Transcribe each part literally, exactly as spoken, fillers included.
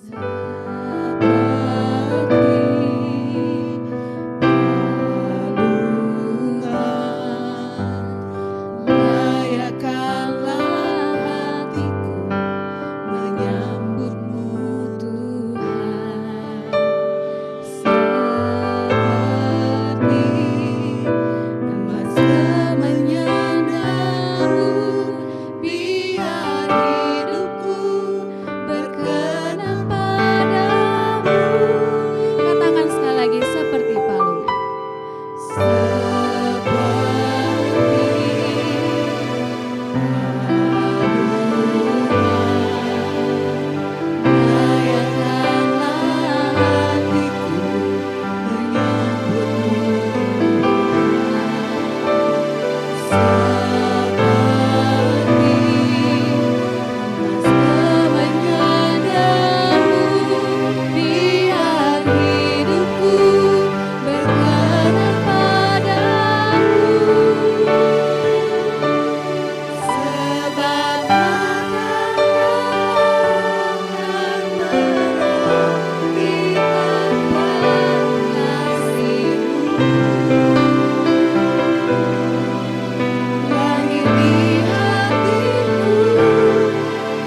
Seperti palungan, layakkanlah hatiku menyambutmu, Tuhan. Seperti emas kemenyan daun, biar hidupku berkenan padamu. Katakan sekali lagi, seperti palungan. Seperti palungan, layakkanlah hatiku menyambutmu, Tuhan. Seperti emas kemenyan daun, biar hidupku berkenan padamu. Sebab mataku akan merhatikan kasih-Mu. Langit di hatiku,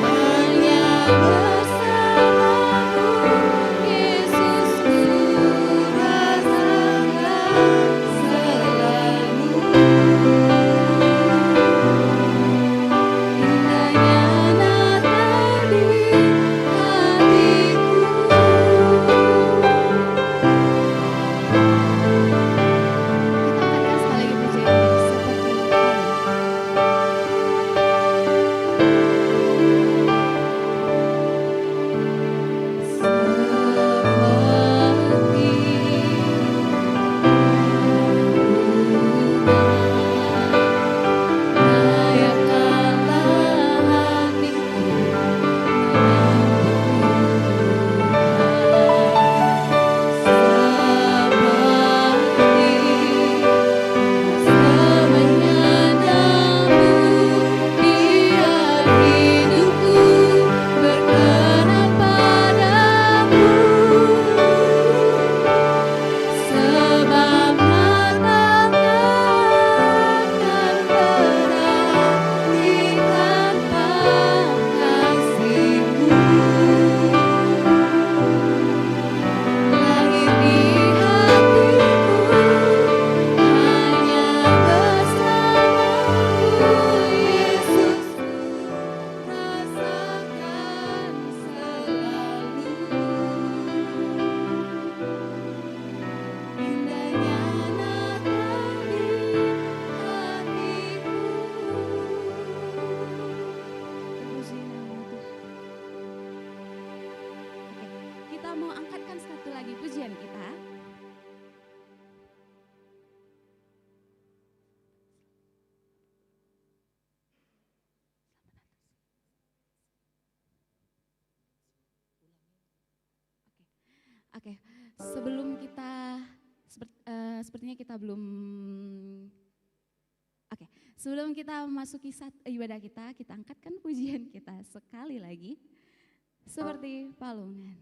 hanya bersama-Mu, Yesus, ku rasakan selalu. Indahnya natal di hatiku. Kita angkatkan sekali lagi pujian ini, seperti tadi. Semenjak aku, biar hidupku berkenan padamu, sebab mataku akan perhatikan kasih-Mu. Langit di hatiku, hanya bersama-Mu, Yesus, ku rasakan selalu. Indahnya natal di hatiku. Terpuji nama Tuhan. Oke, kita mau angkatkan satu lagi pujian kita. Oke. Oke, sebelum kita, seper-, eh, sepertinya kita belum, oke, sebelum kita masuki sat-, ibadah kita, kita angkatkan pujian kita sekali lagi. Seperti palungan.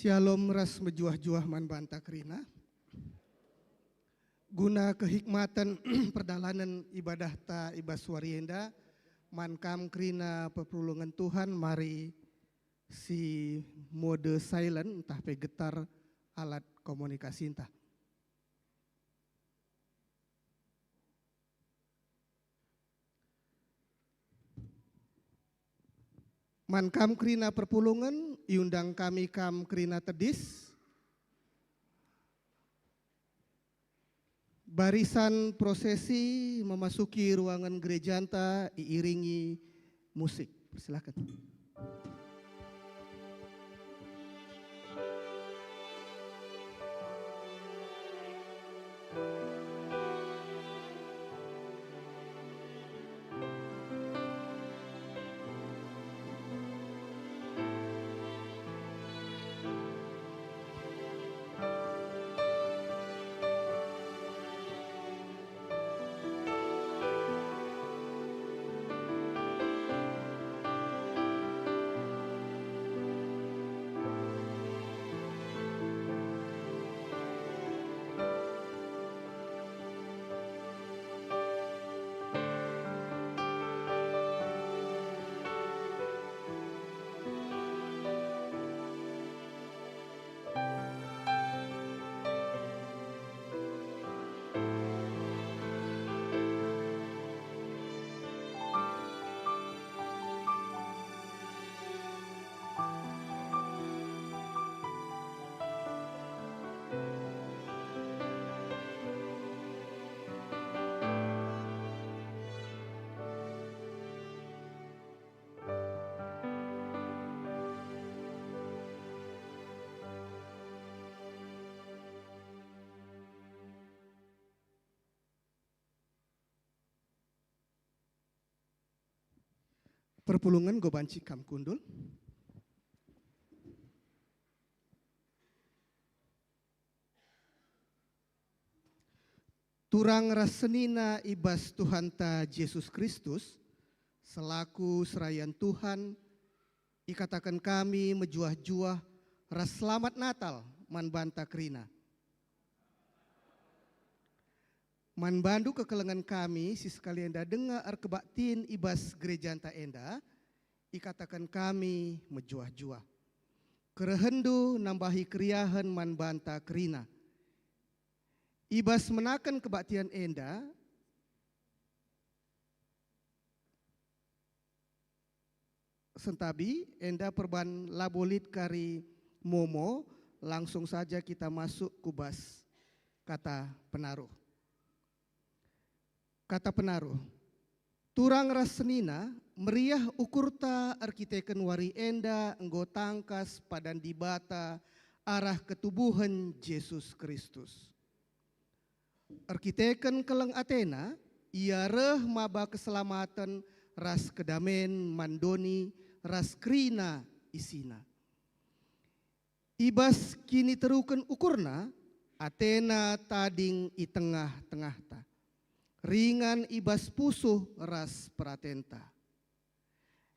Syalom ras mejuah-juah man banta kerina. Guna kehikmaten perdalanen ibadahta i bas wari enda, man kam kerina perpulungen Tuhan, mari si mode silent ntah pe getar alat komunikasinta. Man kam kerina perpulungen, iundang kami kam kerina tedis. Barisan prosesi memasuki ruangen gerejanta iiringi musik. Persilakan. Perpulungen, enggo banci kam kundul. Turang ras senina i bas Tuhanta Jesus Kristus, selaku serayan Tuhan, ikataken kami mejuah-juah ras Selamat Natal man banta kerina. Man bandu kekelengen kami si sekali enda denga erkebaktin i bas gerejanta enda, ikataken kami mejuah-juah. Kerehenndu nambahi keriahen man banta kerina. I bas menaken kebaktian enda, sentabi enda perban labo lit kari momo, langsung saja kita masuk ku bas kata penaruh. Kata penaruh. Turang ras senina, meriah ukurta erkiteken wari enda enggo tangkas padan Dibata arah ketubuhen Jesus Kristus. Erkiteken keleng atena, ia reh maba keselamaten ras kedamen man doni ras kerina isina. I bas kiniteruken ukurna, atena tading i tengah-tengahta, ringan i bas pusuh ras peratenta.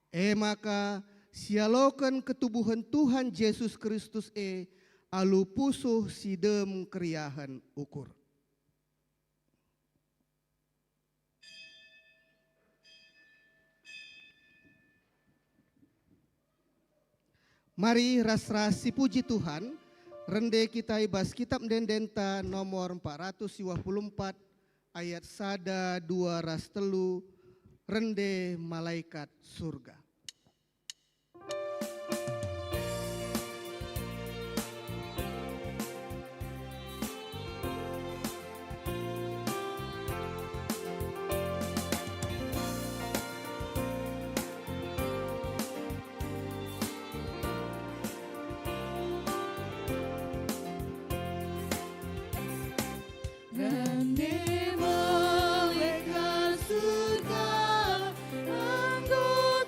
E maka, sialoken ketubuhen Tuhan Jesus Kristus e alu pusuh si dem keriahen ukur. Mari ras-ras sipuji Tuhan, rende kita i bas Kitab Ende-endenta nomor empat ratus dua puluh empat, ayat sada, dua ras telu, rende malaikat Surga. Rende malaikat Surga, enggo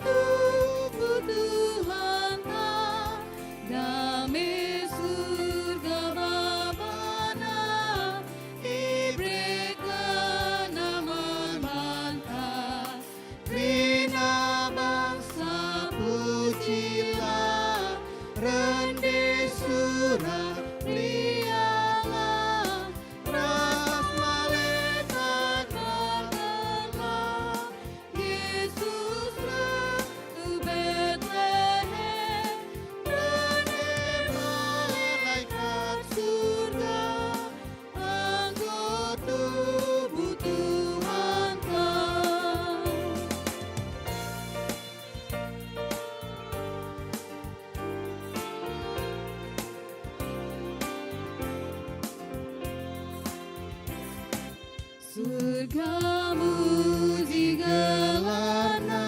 Kamuji gelarNa,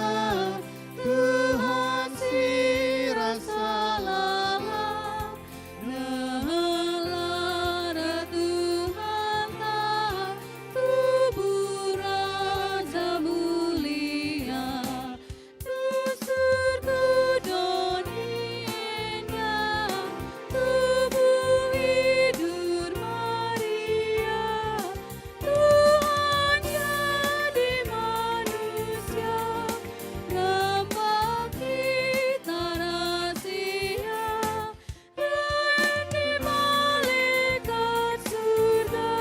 Tuhan si rasa lalap. Nehenlah Tuhanta, tubuh Raja mulia. Tusurku doni enda, tubuh idur Maria, Tuhan jadi manusia, rembak kita rasia. Rende malekat surga,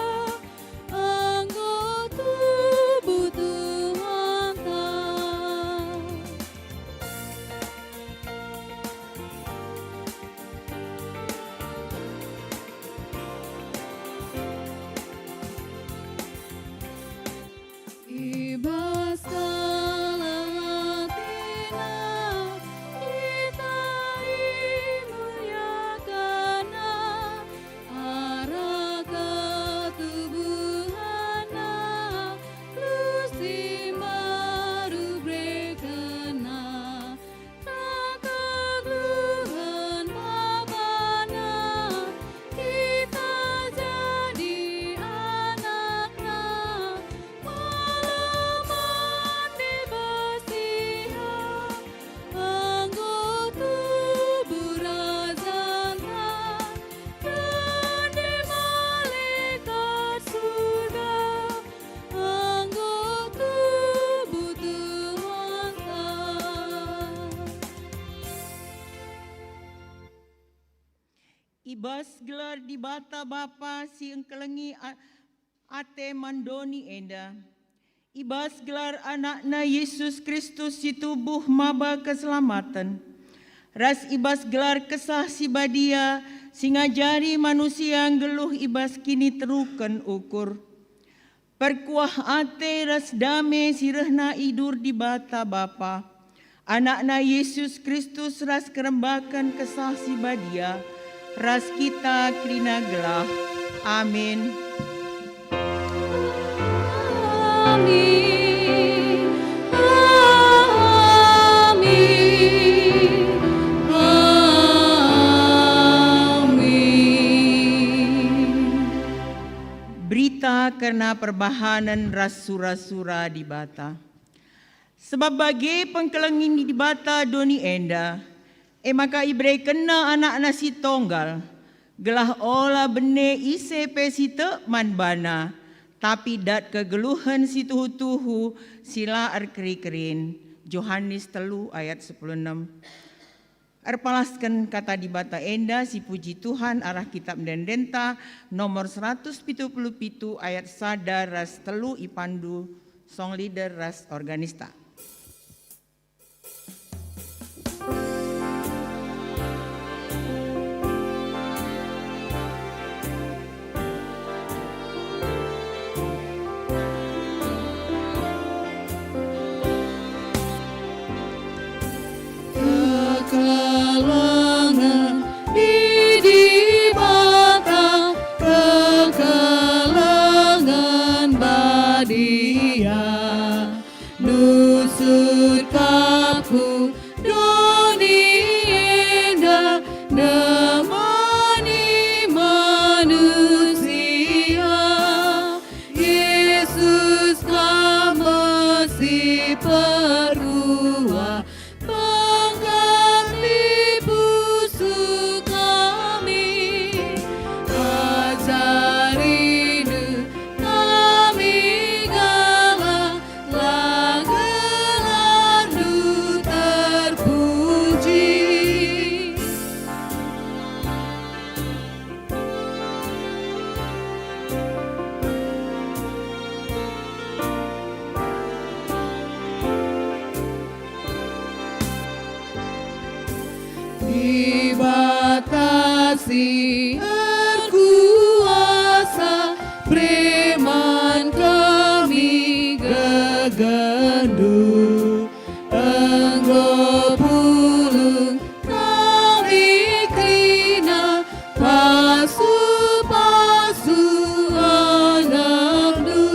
enggo tubuh Tuhanta. I bas kala ateNa kita imuliakenNa, arah ketubuhenNa, geluh si mbaru iberekenNa. Kegeluhen Bapana, kita jadi anakNa, maleman deba siang, enggo tubuh rajanta, rende malekat surga, enggo tubuh Tuhanta. I bas gelar Dibata Bapa si engkelengi a-, ate man doni enda, i bas gelar AnakNa Yesus Kristus si tubuh maba keselamaten, ras i bas gelar Kesah Si Badia si ngajari manusia nggeluh i bas kiniteruken ukur. Perkuah ate ras dame si rehna i dur Dibata Bapa, AnakNa Yesus Kristus ras kerembaken Kesah Si Badia, ras kita kerina gelah. Amin. Amin. Amin. Amin. Berita kerna perbahanen ras sura-sura Dibata. Sebab bage pengkelengi Dibata doni enda, e maka iberekenNa AnakNa si Tonggal, gelah ola bene ise pe si tek man baNa, tapi dat kegeluhen si tuhu-tuhu si la erkeri-kerin. Johanes telu ayat sepuluh enem. Erpalasken Kata Dibata enda si puji Tuhan arah Kitab Ende-endenta nomor seratus pitu puluh pitu ayat sada ras telu ipandu song leader ras organista. Kekelengen di Dibata, kekelengen badia. Nusur kap ku doni enda nemani manusia. Yesus, Kam me si perkuah, pengganti pusuh kami. AjariNdu kami gelah, la gelarNdu terpuji. Dibata si erkuasa, bere man kami gegehndu. Enggo pulung kami kerina pasu-pasu AnakNdu,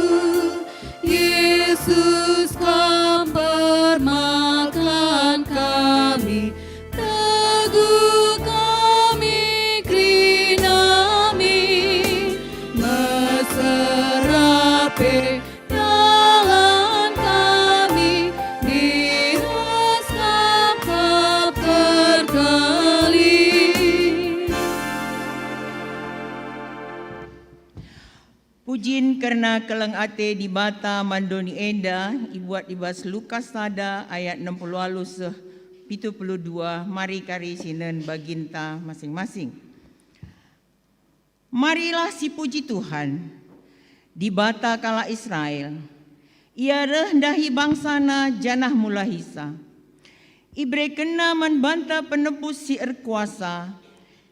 Kerna keleng ate Dibata man doni enda ibuat i bas Lukas sada ayat enem puluh waluh seh pitu puluh dua, mari kari sinen baginta masing-masing. Marilah sipuji Tuhan, Dibata kalak Israel. Ia reh ndahi bangsaNa janah mulahisa. IberekenNa man banta penebus si erkuasa,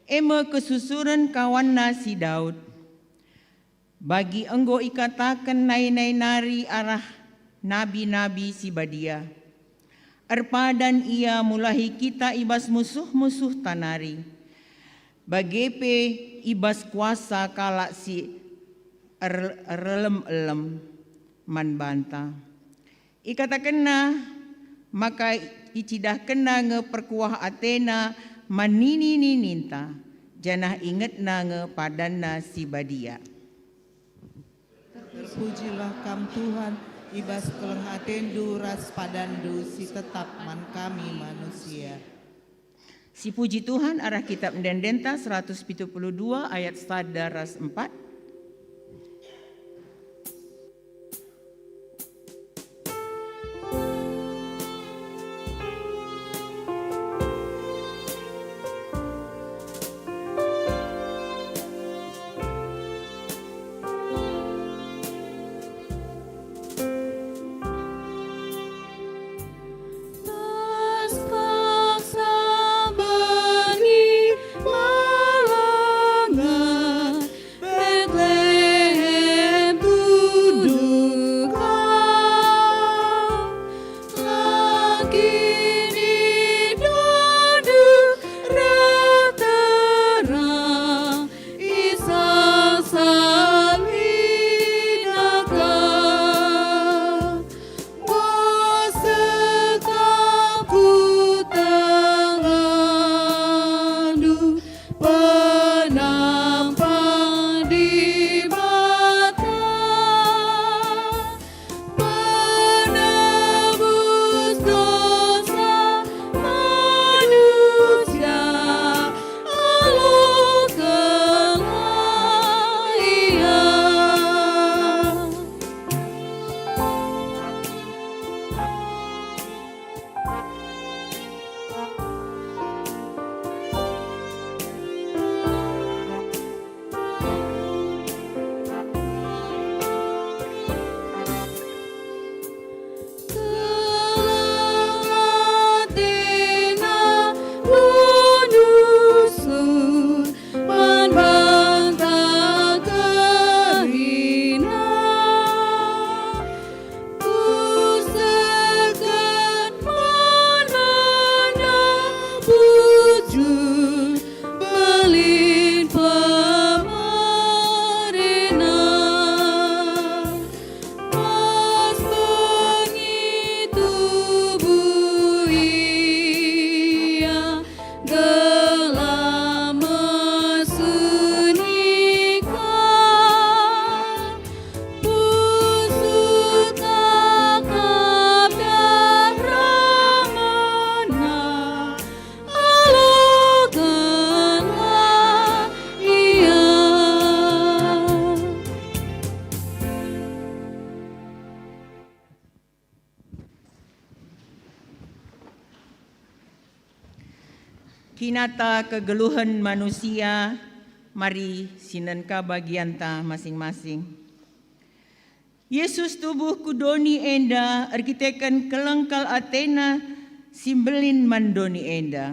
e me kesusuren kawanNa si Daud. Bagi enggo ikataken nai-nai nari arah nabi-nabi si badia. Erpadan Ia mulahi kita i bas musuh-musuhta nari. Bage pe i bas kuasa kalak si er-, erelem-elem man banta. Ikatakenna maka icidahkenna nge perkuah atena man nini-nininta, janah ingetna nge padanna si badia. Terpujilah Kam, Tuhan, i bas keleng atendu ras padanndu si tetap man kami manusia. Sipuji Tuhan arah Kitab Ende-endenta seratus pitu puluh dua ayat sada ras empat. Pas paksa bagi malanga, Betlehem tunduk ka, la kin idundu reh terang, Isa salib naka. Enggo sekap ku tangandu penampang Dibata, penebus dosa manusia, alokenlah Ia. Keleng atena bunuh sun man banta kerina. Kusehken man bana bujur belin pemerena. Pas bengi tubuh Ia gelah meseni ka, pusuh takap darah ramana, alokenlah Ia. Kinata kegeluhen manusia, mari sinen ka bagianta masing-masing. Yesus tubuh ku doni enda erkiteken keleng kal ateNa si mbelin man doni enda.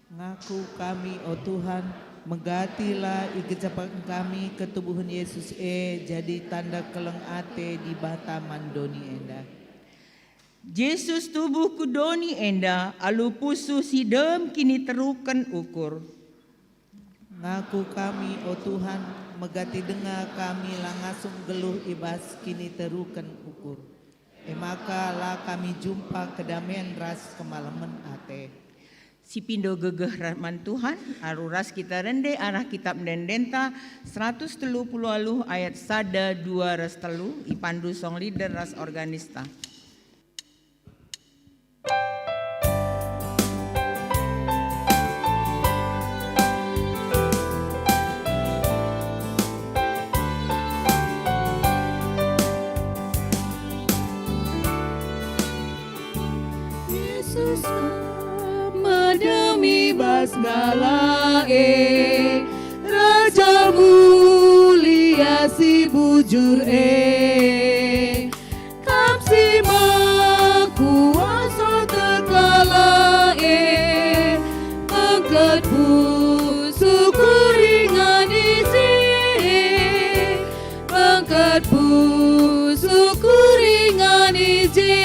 Ngaku kami, o Tuhan, megatilah igejapaken kami ketubuhen Yesus e jadi tanda keleng ate Dibata man doni enda. Jesus tubuh ku doni enda alu pusuh si dem kiniteruken ukur. Ngaku kami, o Tuhan, megati denga kami la ngasup nggeluh i bas kiniteruken ukur. E maka la kami jumpa kedamen ras kemalemen ate. Sipindo gegeh ra-, man Tuhan, alu ras kita rende arah Kitab Ende-endenta seratus telu puluh waluh ayat sada, dua ras telu, ipandu song leader ras organista. bas kalak e, Raja mulia si bujur e. Kam si mekuaso terkalak e, bengket pusuhku ringan i je. Bengket pusuhku ringan i je.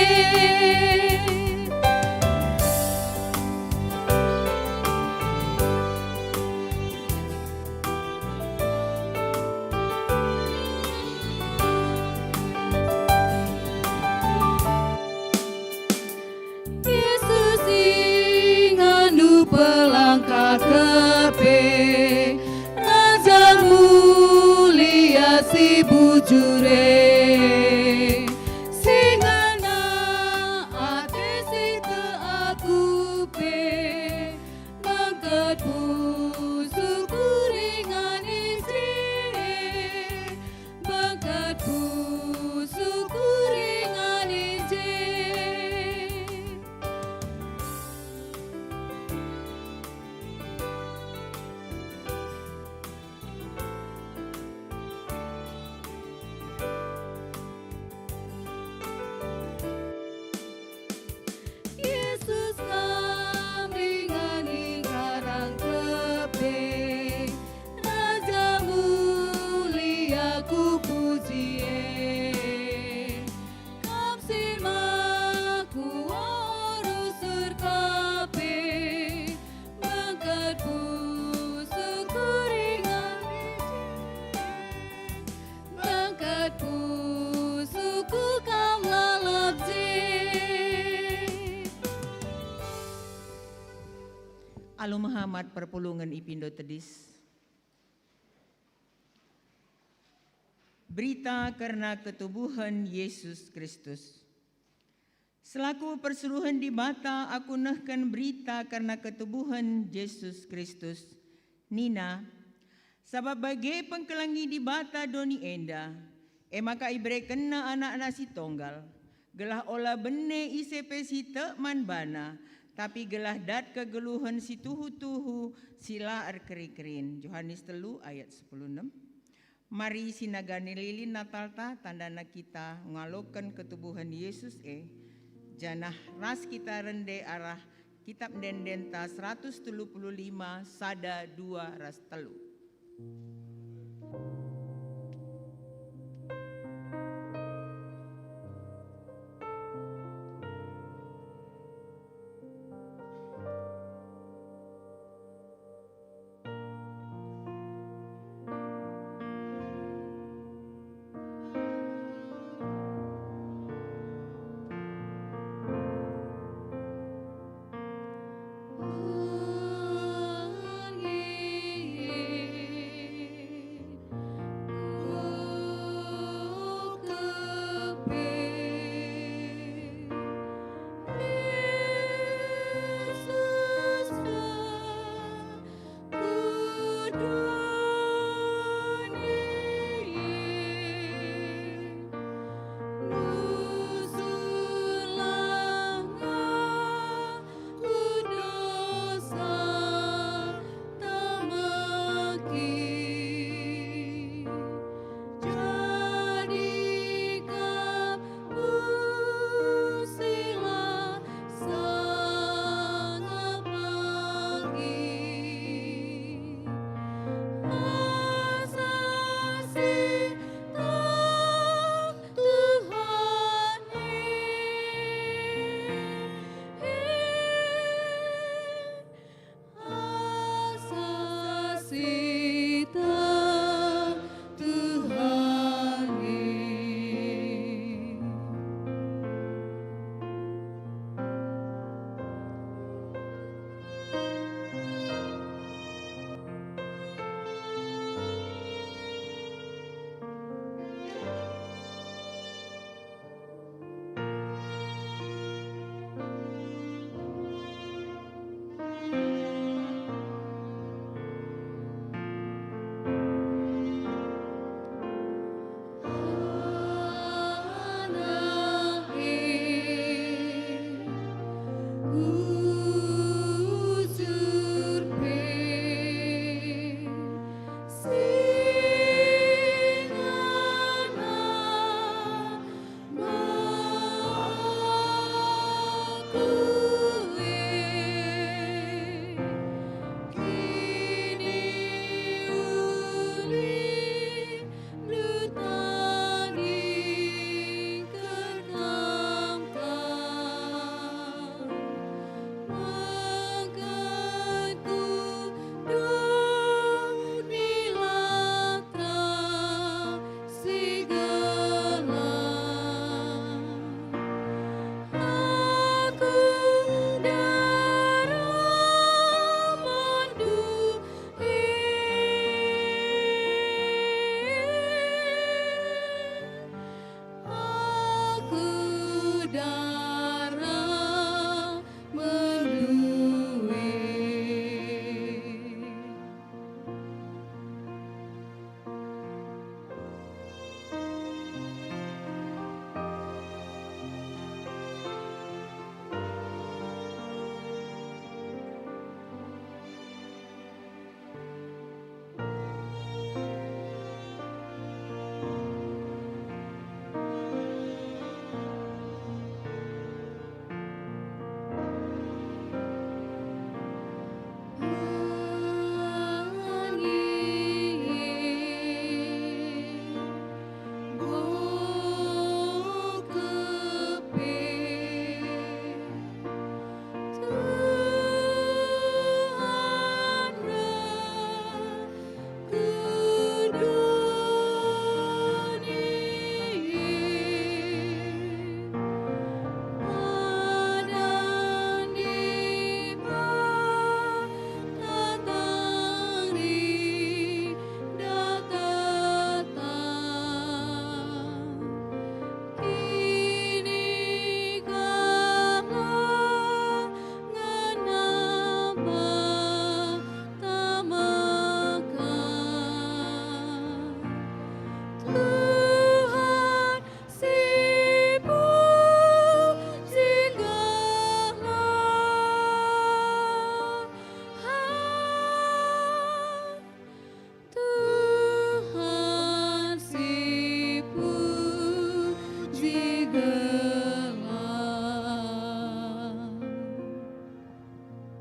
Yesus, inganNdu pelangkah kepe, Raja mulia si bujur e, si ngena ate si tek aku pe, bengket pusuhku ringan i je. Bengket pusuhku ringan i je. Yesus, Kam ringan i garang kepe, Raja mulia kupuji e. Kam si mekuaso terkalak e, bengket pusuhku ringan i je. Bengket pusuhku Kam lalap je. Alu mehamat perpulungen ipindo tedis. Berita kerna ketubuhen Yesus Kristus. Selaku persuruhen Dibata aku nehken berita kerna ketubuhen Jesus Kristus. Nina, "Sabap bage pengkelengi Dibata doni enda, e maka iberekenNa AnakNa si Tonggal, gelah ola bene ise pe si tek man baNa, tapi gelah dat kegeluhen si tuhu-tuhu si la erkeri-kerin." Johanes telu ayat sepuluh enem. Mari sinagani lilin Natalta, tandana kita ngaloken ketubuhen Yesus e, janah ras kita rende arah Kitab Ende-endenta seratus telu puluh lima, sada, dua, ras telu.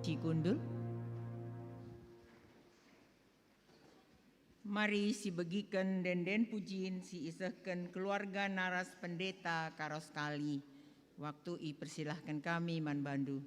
Cikundul. Mari sibegiken ende-enden pujin si isehken keluarga naras pendeta Karos Kali. Waktu ipersilahken kami man bandu.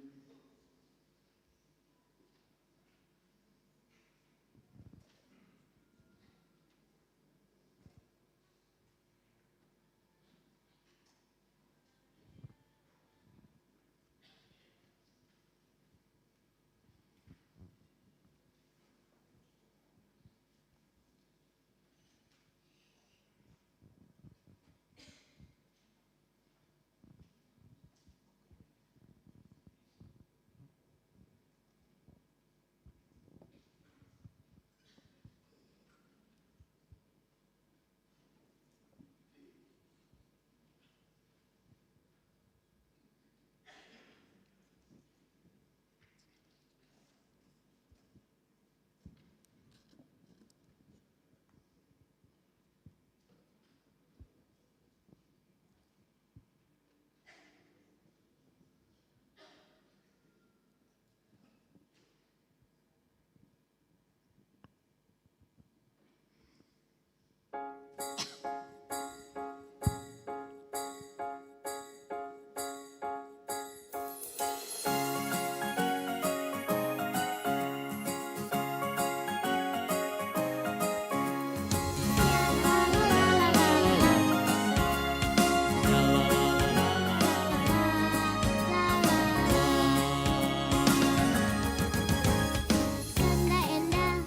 Enda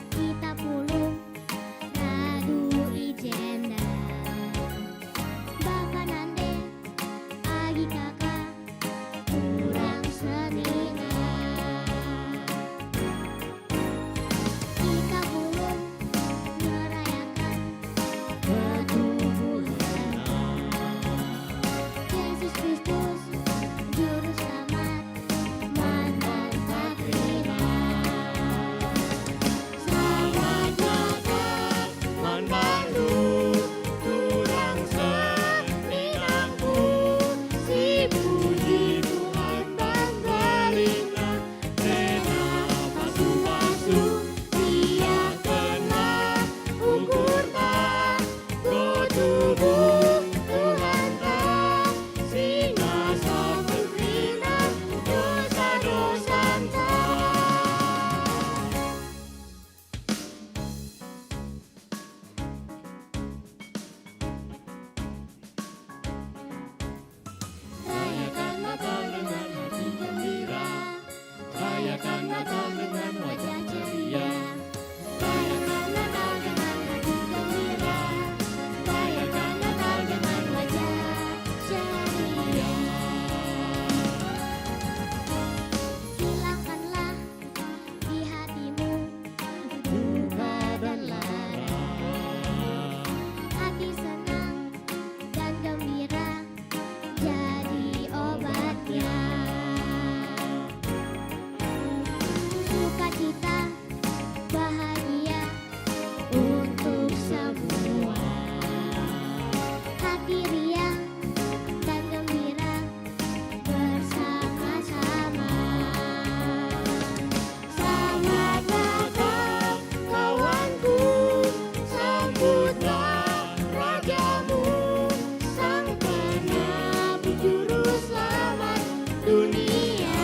kita pulung radu i jenda. Bapa nande, agi kaka, kurang senina. Kita pulung ngerayaken ketubuhen Yesus Kristus, Juru Selamat. Selamat datang man bandu, turang seninangku, si puji Tuhan dan diriNa, rena pasu-pasu, ia kena ukurta. Tubuh Tuhanta, si ngasa kerina dosa-dosanta. Rayakan Natal dengan hati gembira. Rayakan Natal dengan wajah ceria. Rayakan Natal dengan hati gembira. Rayakan Natal dengan wajah ceria. Hilangkanlah di hatimu duka dan lara. Hati senang dan gembira jadi obatnya. Sukacita, bahagia untuk semua. Hati riang dan gembira bersama-sama. Selamat datang, kawanku, sambutlah Rajamu, Sang Penebus Juru Selamat dunia.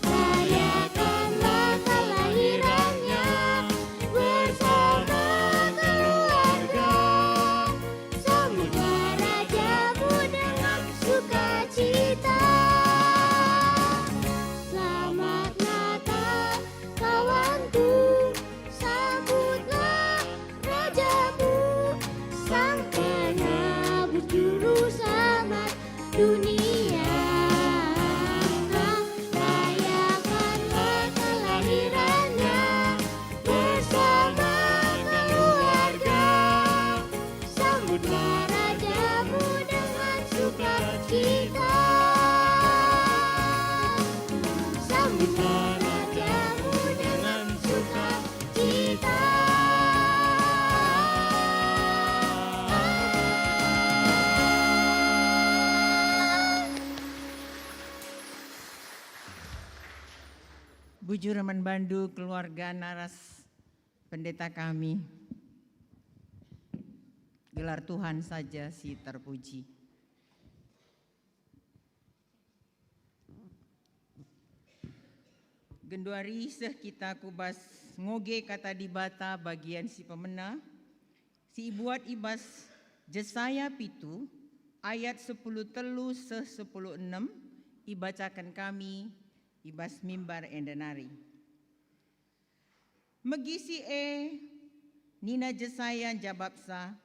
Rayakanlah kelahirannya bersama keluarga. Sambutlah Rajamu dengan sukacita. Selamat Natal, kawanku, sambutlah Rajamu, Sang Penebus Juru Selamat dunia. Rayakanlah kelahirannya bersama keluarga. Sambutlah Rajamu dengan sukacita. Sambutlah Rajamu dengan sukacita. Bujur man bandu keluarga naras pendeta kami. Gelar Tuhan saja si terpuji. Genduari seh kita ku bas ngoge kata Dibata bagian si pemena, si ibuat i bas Jesaya pitu ayat sepuluh telu seh sepuluh enem, ibacaken kami i bas mimbar enda nari. Megi si e, nina Jesaya njabapsa,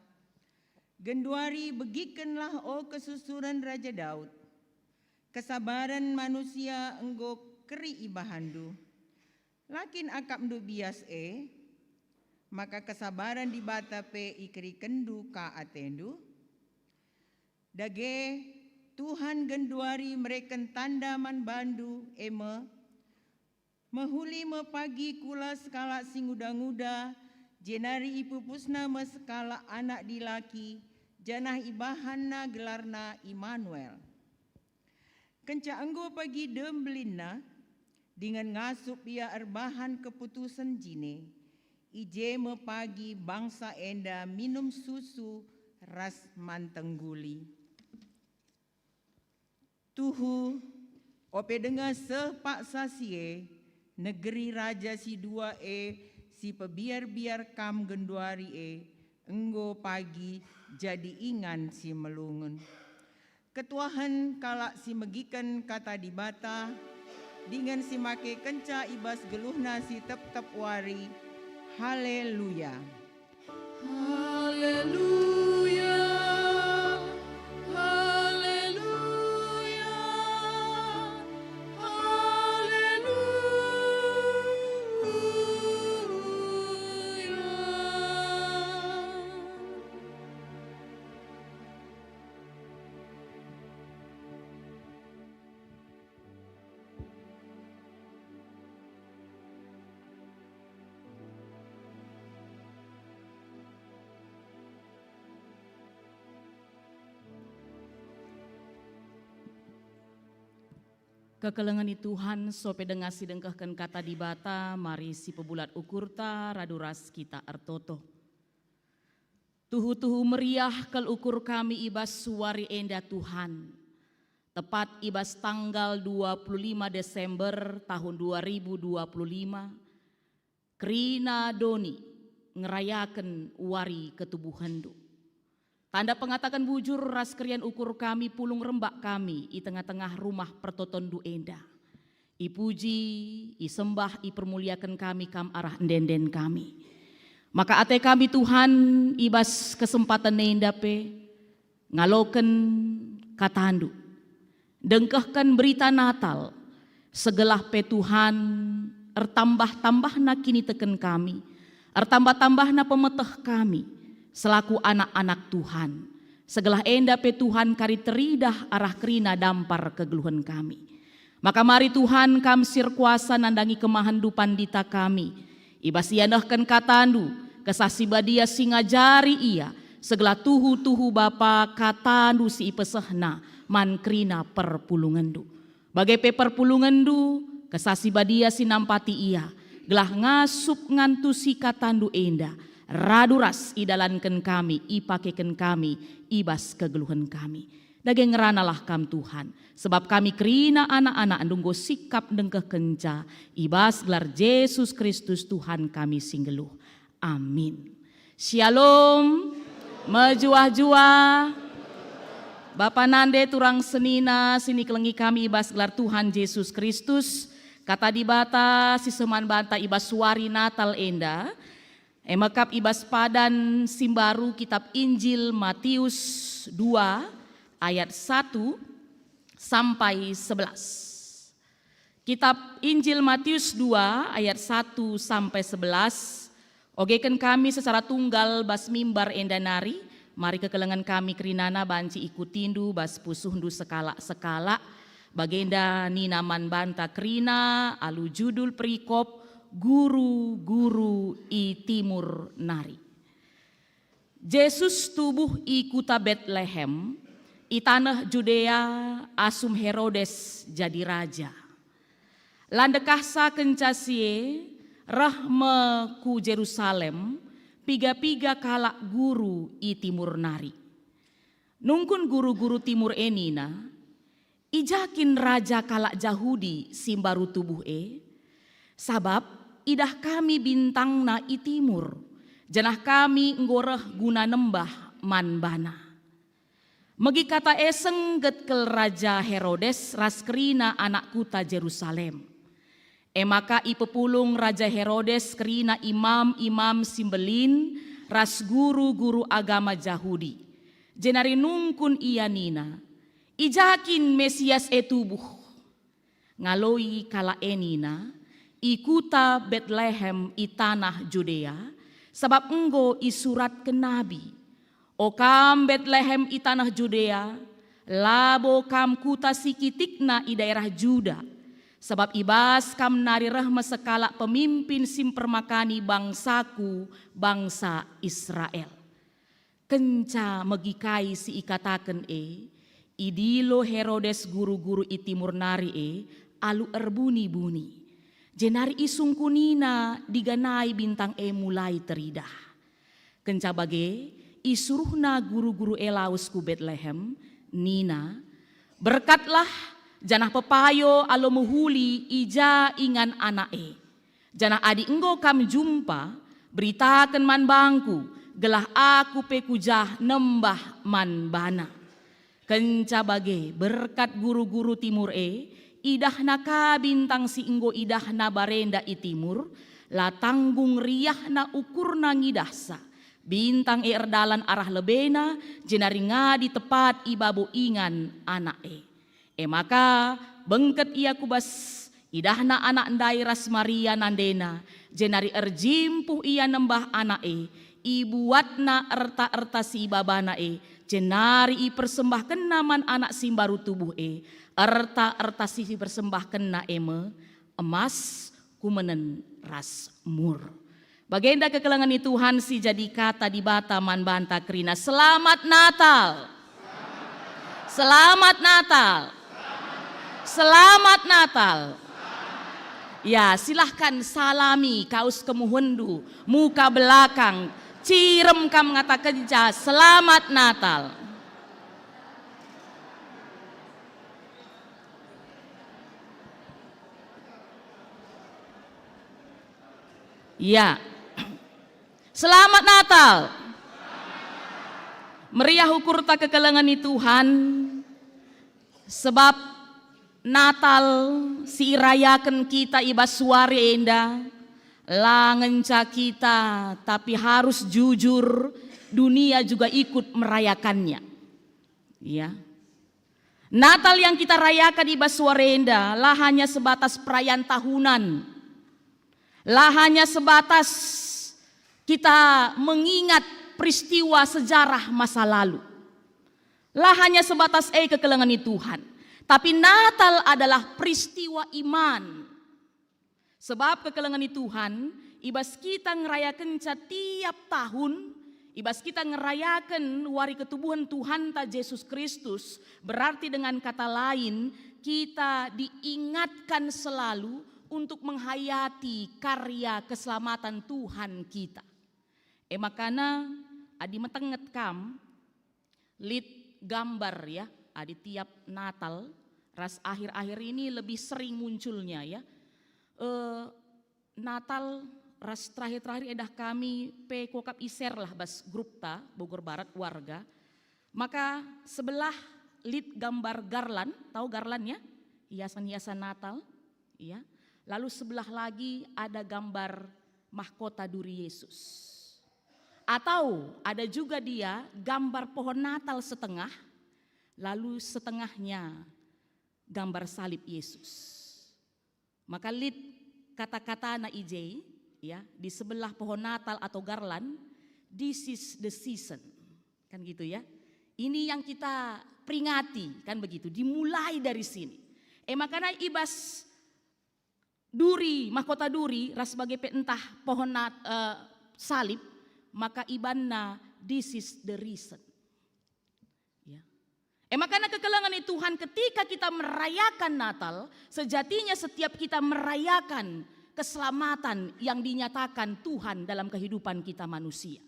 "Genduari begikenlah, o kesusuren Raja Daud. Kesabaren manusia enggo keri ibahanndu. La kin akapndu bias e, maka kesabaren Dibata pe ikerikenndu ka atendu? Dage, Tuhan genduari mereken tanda man bandu, e me, mehuli me pagi kula sekalak si nguda-nguda, jenari ipupusna me sekalak anak dilaki, janah ibahanna gelarna Immanuel." Kenca enggo pagi dem belinna, dingen ngasup ia erbahan keputusen jine, i je me pagi bangsa enda minum susu ras man tengguli. Tuhu, ope denga seh paksa si e, negeri raja si dua e si pebiar-biar kam genduari e, enggo pagi jadi ingan si melungun. Ketuahen kalak si megiken kata Dibata, dingen si make kenca i bas geluhna si tep-tep wari. Haleluya! Haleluya, haleluya, haleluya. Kekelengen i Tuhan, sope denga si dengkehken kata Dibata, mari si pebulat ukurta radu ras kita ertoto. Tuhu-tuhu meriah kal ukur kami i bas wari enda, Tuhan. Tepat i bas tanggal dua puluh lima Desember tahun dua ribu dua puluh lima, kerina doni ngerayaken wari ketubuhenNdu. Tanda pengataken bujur ras keriahen ukur kami pulung rembak kami i tengah-tengah rumah pertotonndu enda. Ipuji, isembah, ipermuliaken kami Kam arah ende-enden kami. Maka ate kami, Tuhan, i bas kesempaten enda pe ngaloken kataNdu, dengkehken berita Natal, segelah pe, Tuhan, ertambah-tambahna kiniteken kami, ertambah-tambahna pemeteh kami selaku anak-anak Tuhan. Segelah enda pe, Tuhan, kari teridah arah kerina dampar kegeluhen kami. Maka mari, Tuhan, Kam si erkuasa nandangi kemahenNdu pandita kami. I bas ia nehken kataNdu, Kesah Si Badia si ngajari ia, segelah tuhu-tuhu Bapa kataNdu si ipesehna man kerina perpulungenNdu. Bage pe perpulungenNdu, Kesah Si Badia si nampati ia, gelah ngasup ngantusi kataNdu enda, radu ras idalanken kami, ipakeken kami i bas kegeluhen kami. Dage ngeranalah Kam, Tuhan, sebab kami kerina anak-anakNdu enggo sikap ndengkehkenca i bas gelar Jesus Kristus Tuhan kami si nggeluh. Amin. Shalom. Mejuah-juah. Bapa nande turang senina si nikelengi kami i bas gelar Tuhan Jesus Kristus, kata Dibata si seh man banta i bas wari Natal enda, e me kap i bas padan si mbaru, Kitab Injil Matius dua ayat satu sampai sebelas. Kitab Injil Matius dua ayat satu sampai sebelas, ogeken kami secara tunggal bas mimbar enda nari. Mari kekelengen kami kerinana banci ikutindu bas pusuhndu sekalak-sekalak. Bagenda nina man banta kerina alu judul perikop, Guru-guru i Timur nari. Jesus tubuh i kuta Betlehem, i taneh Judea, asum Herodes jadi raja. La ndekahsa kenca si e, reh me ku Jerusalem piga-piga kalak guru i timur nari. Nungkun guru-guru timur e nina, "I ja kin raja kalak Jahudi si mbaru tubuh e? Sabap idah kami bintangna i timur, janah kami enggo reh guna nembah man bana." Megi kata e sengget kal Raja Herodes ras kerina anak kuta Jerusalem. E maka ipepulung Raja Herodes kerina imam-imam si mbelin ras guru-guru agama Jahudi, jenari nungkun ia nina, "I ja kin Mesias e tubuh?" Ngaloi kalak e nina, "I kuta Betlehem i tanah Judea, sabap enggo isuratken nabi, 'O kam Betlehem i tanah Judea, labo kam kuta si kitikna i daerah Juda, sabap i bas kam nari reh me sekalak pemimpin si mpermakani bangsaku, bangsa Israel.'" Kenca megi kai si ikataken e, idilo Herodes guru-guru i timur nari e alu erbuni-buni, jenari isungkunina diganai bintang e mulai teridah. Kenca bage, isuruhna guru-guru e lawes ku Betlehem, nina, "Berkatlah, janah pepayo alu mehuli i ja ingan anak e. Janah adi enggo kam jumpa, beritaken man bangku, gelah aku pe ku jah nembah man bana." Kenca bage, berkat guru-guru timur e, idahna ka bintang si enggo idahna barenda i timur, la tanggung riahna ukurna ngidahsa. Bintang e erdalan arah lebena, jenari ngadi tepat i babo ingan anak e. E maka, bengket ia ku bas, idahna anak ndai ras Maria nandena, jenari erjimpuh ia nembah anak e, ibuatna erta-erta si ibabana e, jenari ipersembahkenna man anak si mbaru tubuh e. Erta-erta si ipersembahkenna e me emas, kumenen ras mur. Bagenda kekelengen ni Tuhan si jadi kata Dibata man banta kerina. Selamat Natal! Selamat Natal! Selamat Natal! Ya, silahkan salami kaus kemuhenndu, muka belakang, cirem kam ngatakenca, "Selamat Natal!" Ya. Selamat Natal. Meriah ukurta kekelengen ni Tuhan, sebab Natal si irayaken kita i bas wari enda, la ngenca kita, tapi harus jujur, dunia juga ikut merayakannya. Ya. Natal yang kita rayakan i bas wari enda la hanya sebatas perayaan tahunan, la hanya sebatas kita mengingat peristiwa sejarah masa lalu, la hanya sebatas e kekelengen ni Tuhan, tapi Natal adalah peristiwa iman. Sebab kekelengen ni Tuhan, i bas kita ngerayakenca tiap tahun, i bas kita ngerayaken wari ketubuhen Tuhanta Jesus Kristus, berarti dengan kata lain, kita diingatkan selalu untuk menghayati karya keselamatan Tuhan kita. E makana, adi metenget kam, lit gambar, ya, adi tiap Natal ras akhir-akhir ini lebih sering munculnya, ya. Eh, Natal ras terakhir-terakhir edah kami pe kuakap i-share lah bas grupta Bogor Barat warga. Maka sebelah lit gambar garlan, tahu garlan, ya? Hiasan-hiasan Natal, ya. Lalu sebelah lagi ada gambar mahkota duri Yesus. Atau ada juga dia gambar pohon Natal setengah, lalu setengahnya gambar salib Yesus. Maka lit kata-katana i je, ya, di sebelah pohon Natal atau garlan, "This is the season." Kan gitu, ya. Ini yang kita peringati, kan begitu. Dimulai dari sini. E makana i bas duri, mahkota duri, ras bage pe ntah pohon nat-, eh, salib, maka ibanna, "This is the reason." Ya. E makana kekelengen ni Tuhan, ketika kita merayakan Natal, sejatinya setiap kita merayakan keselamatan yang dinyatakan Tuhan dalam kehidupan kita manusia.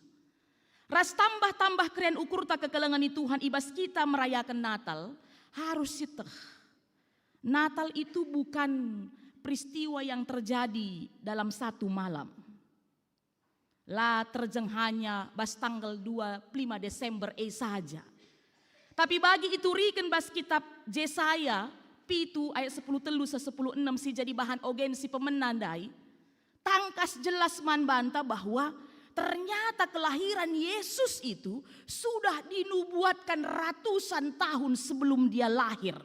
Ras tambah-tambah keren ukurta kekelengen ni Tuhan i bas kita merayaken Natal, harus sieteh. Natal itu bukan peristiwa yang terjadi dalam satu malam. La terjeng hanya bas tanggal dua puluh lima Desember e saja. Tapi bagi ituriken bas kitab Jesaya pitu ayat sepuluh telu seh sepuluh enem si jadi bahan ogen si pemena ndai, tangkas jelas man banta bahwa ternyata kelahiran Yesus itu sudah dinubuatkan ratusan tahun sebelum dia lahir.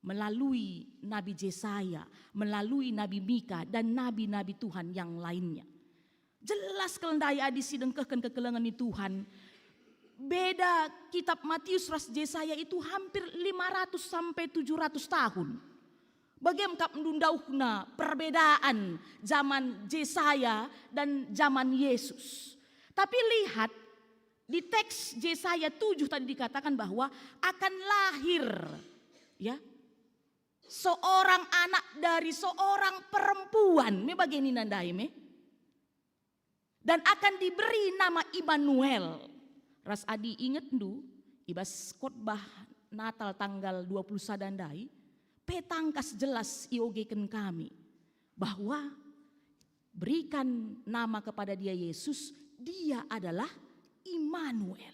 Melalui Nabi Jesaya, melalui Nabi Mika, dan nabi-nabi Tuhan yang lainnya. Jelas kal ndai adi si dengkehken kekelengen ni Tuhan. Beda kitab Matius ras Jesaya itu hampir lima ratus sampai tujuh ratus tahun. Bage me kap ndauhna perbedaan zaman Jesaya dan zaman Yesus. Tapi lihat, di teks Jesaya tujuh tadi dikatakan bahwa akan lahir, ya, seorang anak dari seorang perempuan. Me bage nina ndai me. Dan akan diberi nama Immanuel. Ras adi ingetndu, i bas khotbah Natal tanggal dua puluh sada ndai, pe tangkas jelas iogeken kami bahwa berikan nama kepada dia Yesus, dia adalah Immanuel.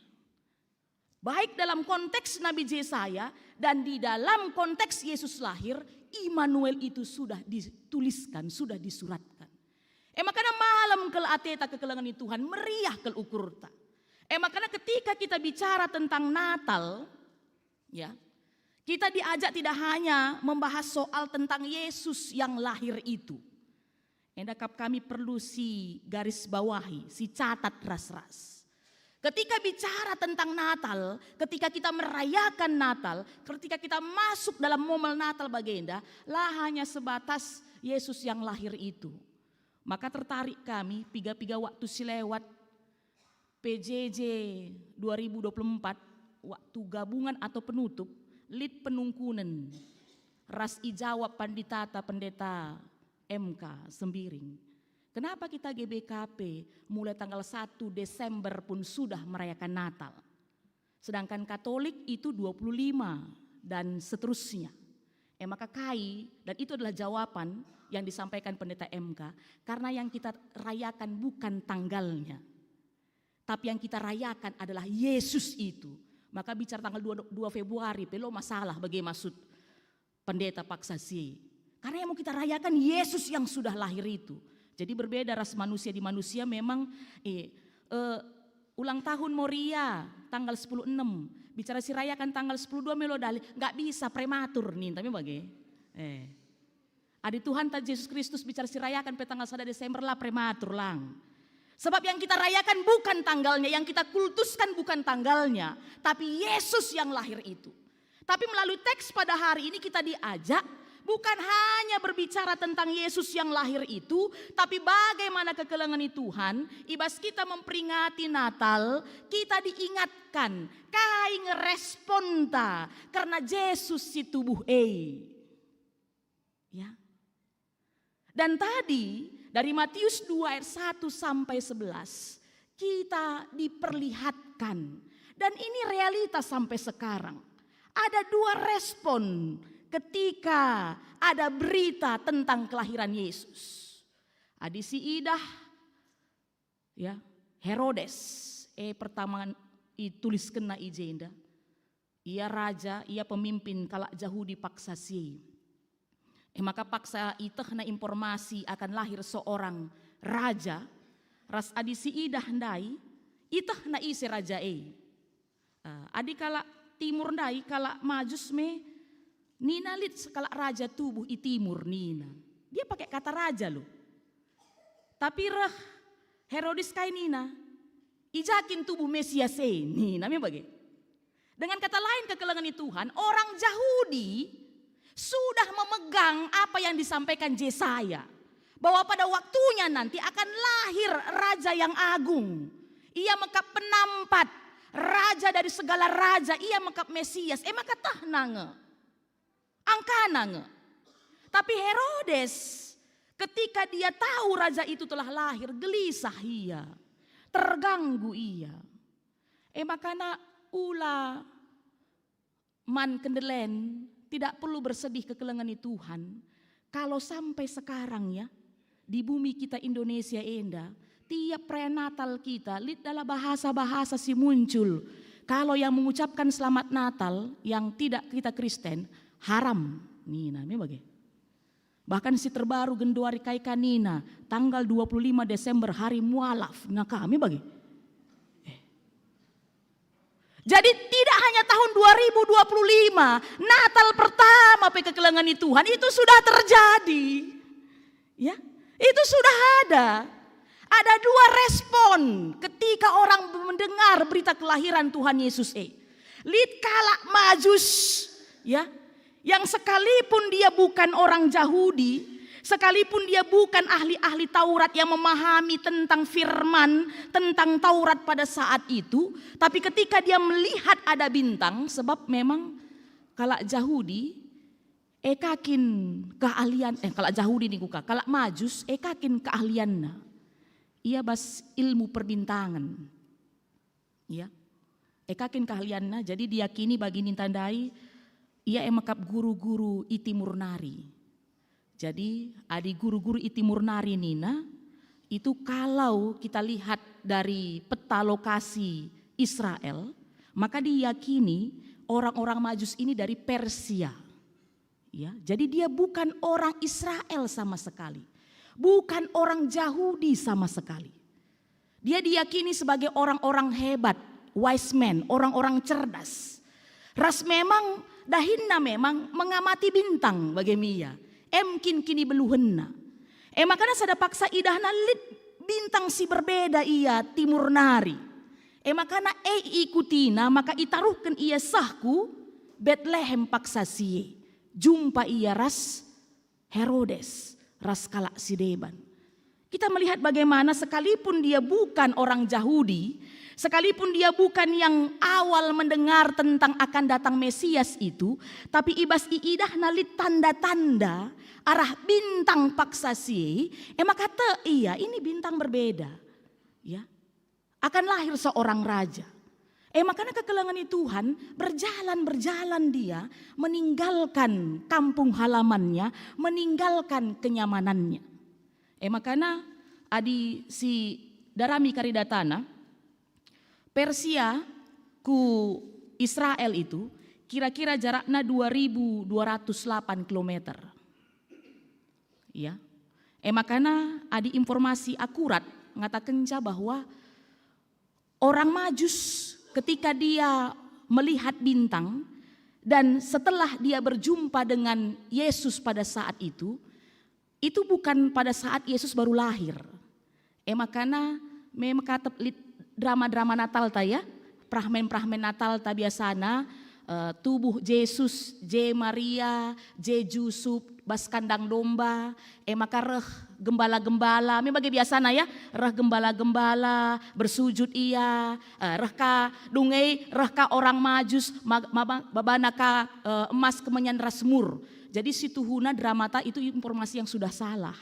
Baik dalam konteks Nabi Jesaya dan di dalam konteks Yesus lahir, Immanuel itu sudah dituliskan, sudah disuratkan. E makana malem kal ateta kekelengen ni Tuhan, meriah kal ukurta. E makana ketika kita bicara tentang Natal, ya, kita diajak tidak hanya membahas soal tentang Yesus yang lahir itu. Enda kap kami perlu si garis bawahi, si catat ras-ras. Ketika bicara tentang Natal, ketika kita merayakan Natal, ketika kita masuk dalam momen Natal bagenda, la hanya sebatas Yesus yang lahir itu. Maka tertarik kami, piga-piga waktu si lewat, P J J dua ribu dua puluh empat, waktu gabungan atau penutup, lit penungkunen, ras ijawab panditata Pendeta M K Sembiring, "Kenapa kita G B K P mulai tanggal satu Desember pun sudah merayakan Natal? Sedangkan Katolik itu dua puluh lima dan seterusnya." E maka kai, dan itu adalah jawaban yang disampaikan Pendeta M K, karena yang kita rayakan bukan tanggalnya, tapi yang kita rayakan adalah Yesus itu. Maka bicara tanggal dua, dua Februari, pe la masalah bage maksud pendeta paksa si. Karena yang mau kita rayakan Yesus yang sudah lahir itu. Jadi berbeda ras manusia di manusia memang, eh, eh, ulang tahun Moria tanggal sepuluh enam. Bicara si rayakan tanggal sepuluh dua me la dalih, nggak bisa, prematur ninta me bage. Eh. Adi Tuhanta Jesus Kristus bicara si rayakan pe tanggal sada Desember la prematur lang. Sebab yang kita rayakan bukan tanggalnya, yang kita kultuskan bukan tanggalnya, tapi Yesus yang lahir itu. Tapi melalui teks pada hari ini kita diajak bukan hanya berbicara tentang Yesus yang lahir itu, tapi bagaimana kekelengen ni Tuhan, i bas kita memperingati Natal, kita diingatkan kai nge responta kerna Jesus si tubuh e. Ya. Dan tadi dari Matius dua ayat satu sampai sebelas kita diperlihatkan. Dan ini realitas sampai sekarang. Ada dua respon ketika ada berita tentang kelahiran Yesus. Adi si idah, ya, Herodes, eh, pertama ituliskenna i jenda. Ia raja, ia pemimpin kalak Jahudi paksa si. E maka paksa itehna informasi akan lahir seorang raja, ras adi si idah ndai, itehna ise raja e. Ah, adi kalak timur ndai, kalak Majus me, nina lit sekalak raja tubuh i timur nina. Dia pakai kata raja loh. Tapi reh Herodes kai nina, "I ja kin tubuh Mesias e?" Nina me bage. Dengan kata lain, kekelengen ni Tuhan, orang Jahudi sudah memegang apa yang disampaikan Jesaya, bahwa pada waktunya nanti akan lahir Raja yang Agung. Ia mekap penampat, Raja dari segala raja, ia mekap Mesias, e maka tehna nge. Angkana nge. Tapi Herodes, ketika dia tahu raja itu telah lahir, gelisah ia, terganggu ia. E makana ula man kendelen, tidak perlu bersedih kekelengen ni Tuhan. Kalau sampai sekarang ya, di bumi kita Indonesia enda, tiap perayaan Natal kita, lit dalam bahasa-bahasa si muncul. Kalau yang mengucapkan Selamat Natal, yang tidak kita Kristen, haram. Nina, me bage. Bahkan si terbaru genduari kai ka nina, tanggal dua puluh lima Desember hari mualaf. Nah, kami bage. Eh. Jadi tidak hanya tahun dua ribu dua puluh lima, Natal pertama pe kekelengen ni Tuhan itu sudah terjadi. Ya, itu sudah ada. Ada dua respon ketika orang mendengar berita kelahiran Tuhan Yesus e. Lit kalak Majus, ya, yang sekalipun dia bukan orang Jahudi, sekalipun dia bukan ahli-ahli Taurat yang memahami tentang firman, tentang Taurat pada saat itu, tapi ketika dia melihat ada bintang, sebab memang kalak Jahudi e ka kin keahlian, eh, kalak Jahudi ningku ka, kalak Majus e ka kin keahlianna. Ia bas ilmu perbintangan. Ya. E ka kin keahlianna, jadi diakini bagi ninta ndai, ia e mekap guru-guru i timur nari. Jadi, adi guru-guru i timur nari nina, itu kalau kita lihat dari peta lokasi Israel, maka diyakini orang-orang Majus ini dari Persia. Ya, jadi dia bukan orang Israel sama sekali. Bukan orang Jahudi sama sekali. Dia diyakini sebagai orang-orang hebat, wise man, orang-orang cerdas. Ras memang dahinna memang mengamati bintang bage me ia. Em kin kinibeluhenna. E makana sada paksa idahna lit bintang si berbeda ia timur nari. E makana e iikutina maka itaruhken ia seh ku Betlehem paksa si e. Jumpa ia ras Herodes ras kalak si deban. Kita melihat bagaimana sekalipun dia bukan orang Jahudi, sekalipun dia bukan yang awal mendengar tentang akan datang Mesias itu, tapi i bas iidahna lit tanda-tanda arah bintang paksa si e, e maka tek ia, ini bintang berbeda. Ya. Akan lahir seorang raja. E makana kekelengen ni Tuhan, berjalan-berjalan dia meninggalkan kampung halamannya, meninggalkan kenyamanannya. E makana adi si darami kari datana, Persia ku Israel itu kira-kira jarakna dua ribu dua ratus delapan kilometer. Ya. E makana adi informasi akurat ngatakenca bahwa orang Majus ketika dia melihat bintang dan setelah dia berjumpa dengan Yesus pada saat itu, itu bukan pada saat Yesus baru lahir. E makana me mekatep lit drama-drama Natalta ya, prahmen-prahmen Natalta biasana, eh, tubuh Jesus, je Maria, je Jusup, bas kandang domba, e maka reh gembala-gembala, me bage biasana ya, reh gembala-gembala, bersujud ia, eh, reh ka, dung e reh ka orang Majus, ma-, maba-, babana ka, eh, emas kemenyan ras mur. Jadi situhuna dramata itu informasi yang sudah salah.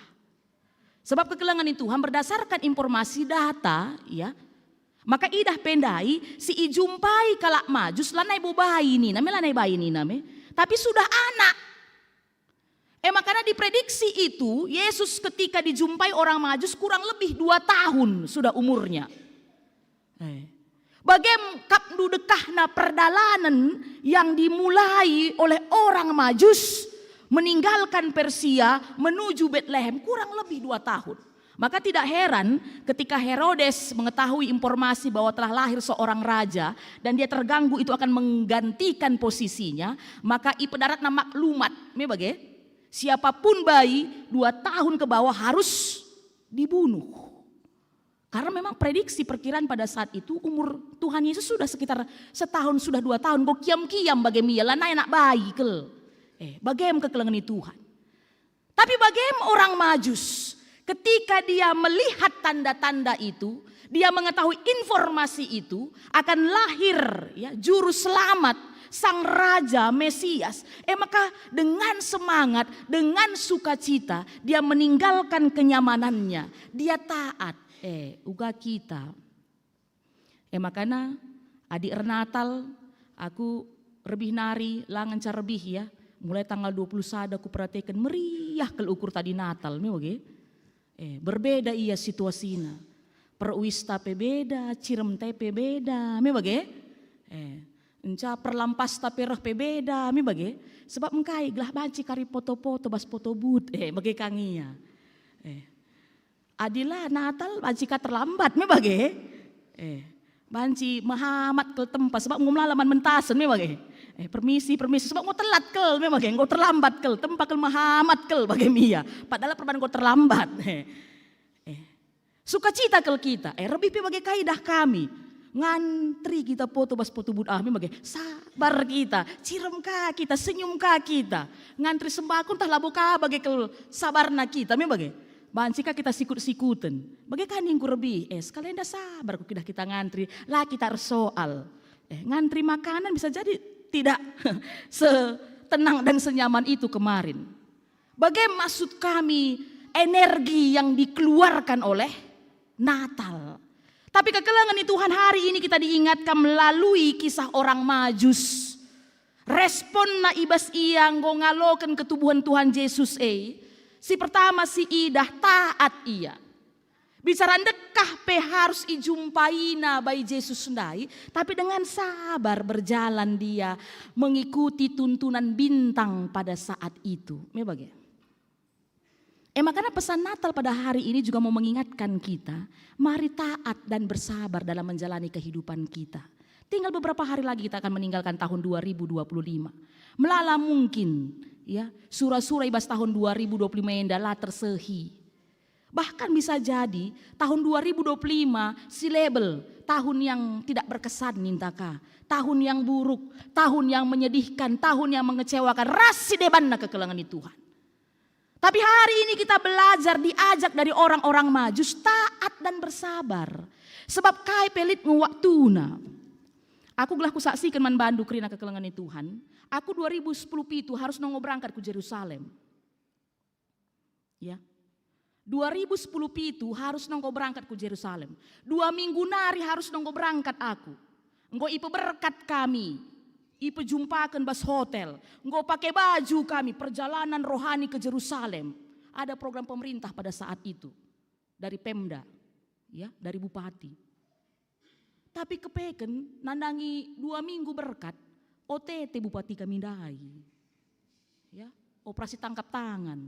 Sebab kekelengen ni Tuhan berdasarkan informasi data, ya, maka idah pe ndai si ijumpai kalak Majus lanai bo bayi nina me, lanai bayi nina me, tapi sudah anak. E makana diprediksi itu Yesus ketika dijumpai orang Majus kurang lebih dua tahun sudah umurnya. Eh. Bage kap ndekahna perdalanen yang dimulai oleh orang Majus meninggalkan Persia menuju Betlehem kurang lebih dua tahun. Maka tidak heran ketika Herodes mengetahui informasi bahwa telah lahir seorang raja dan dia terganggu itu akan menggantikan posisinya, maka ipedaratna maklumat, me bage, siapapun bayi dua tahun ke bawah harus dibunuh. Karena memang prediksi perkiraan pada saat itu umur Tuhan Yesus sudah sekitar setahun, sudah dua tahun, enggo kiam-kiam bage me ia, lanai anak bayi kal. Eh, bage me kekelengen ni Tuhan. Tapi bage me orang Majus, ketika dia melihat tanda-tanda itu, Dia mengetahui informasi itu akan lahir, ya, juru selamat, sang raja Mesias. E maka dengan semangat, dengan sukacita, dia meninggalkan kenyamanannya. Dia taat. Eh, uga kita. E makana, adi ernatal, aku rebih nari la ngenca rebih, ya. Mulai tanggal dua puluh sada kuperatiken meriah kal ukur tadi Natal, me bage. Eh, berbeda ia situasina. Peruista pe beda, cirem nte pe beda, me bage. Eh, enca perlampasta pe reh pe beda, me bage. Sebab engkai gelah banci kari poto-poto bas poto but, eh, bage ka nge ia. Eh, adi la Natal banci ka terlambat, me bage. Eh, banci mehamat kal tempa, sebab enggo melala man mentasen, me bage. Eh, permisi, permisi, sebab enggo telat kal, me bage, enggo terlambat kal, tempa kal mehamat kal bage me ia. Padahal perban enggo terlambat. Eh, eh. Sukacita kal kita, eh, rebih pe bage ka idah kami. Ngantri kita poto bas poto but, ah, me bage. Sabar kita, cirem ka kita, senyum ka kita. Ngantri sembako ntah labo ka bage kal sabarna kita, me bage. Banci ka kita sikut-sikuten. Bage ka ningku rebih, eh, sekalenda sabar kukidah kita ngantri, la kita ersoal. Eh, ngantri makanan bisa jadi tidak setenang dan senyaman itu kemarin. Bage maksud kami energi yang dikeluarkan oleh Natal? Tapi kekelengen ni Tuhan, hari ini kita diingatkan melalui kisah orang Majus. Responna i bas ia enggo ngaloken ketubuhen Tuhan Jesus e, si pertama si idah taat ia. Bicara ndekah pe harus ijumpaina bai Jesus ndai, tapi dengan sabar berjalan dia mengikuti tuntunan bintang pada saat itu. Me bage. E makana pesan Natal pada hari ini juga mau mengingatkan kita, mari taat dan bersabar dalam menjalani kehidupan kita. Tinggal beberapa hari lagi kita akan meninggalkan tahun dua ribu dua puluh lima. Melala mungkin, ya, sura-sura i bas tahun dua ribu dua puluh lima enda la tersehi. Bahkan bisa jadi tahun dua ribu dua puluh lima si label tahun yang tidak berkesan ninta ka, tahun yang buruk, tahun yang menyedihkan, tahun yang mengecewakan, ras si debanna kekelengen ni Tuhan. Tapi hari ini kita belajar, diajak dari orang-orang Majus, taat dan bersabar. Sebab kai pe lit nge waktuna. Aku gelah kusaksiken man bandu kerina kekelengen ni Tuhan. Aku dua ribu sepuluh pitu harus nonggo berangkat ku Jerusalem. Ya. Dua ribu sepuluh pitu harus nonggo berangkat ku Jerusalem. Dua minggu nari harus nonggo berangkat aku. Enggo ipeberkat kami, ipejumpaken bas hotel. Enggo pake baju kami perjalanan rohani ke Jerusalem. Ada program pemerintah pada saat itu dari Pemda, ya, dari bupati. Tapi kepeken nandangi dua minggu berkat, O T T bupati kami ndai. Ya, operasi tangkap tangan.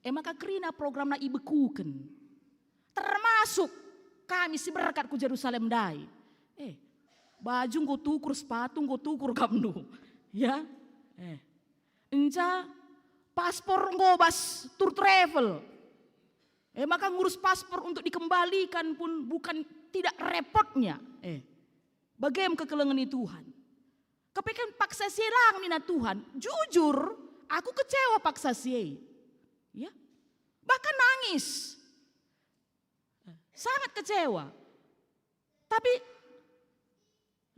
E maka kerina programna ibekuken. Termasuk kami si berkat ku Jerusalem ndai. Eh, baju enggo tukur, sepatu enggo tukur kamndu. Ya. Eh. Enca paspor enggo bas tour travel. E maka ngurus paspor untuk dikembalikan pun bukan tidak repotnya. Eh, bagem kekelengen ni Tuhan. Kepeken paksa si e lang nina Tuhan, jujur, aku kecewa paksa si e. Ya. Bahkan nangis. Sangat kecewa. Tapi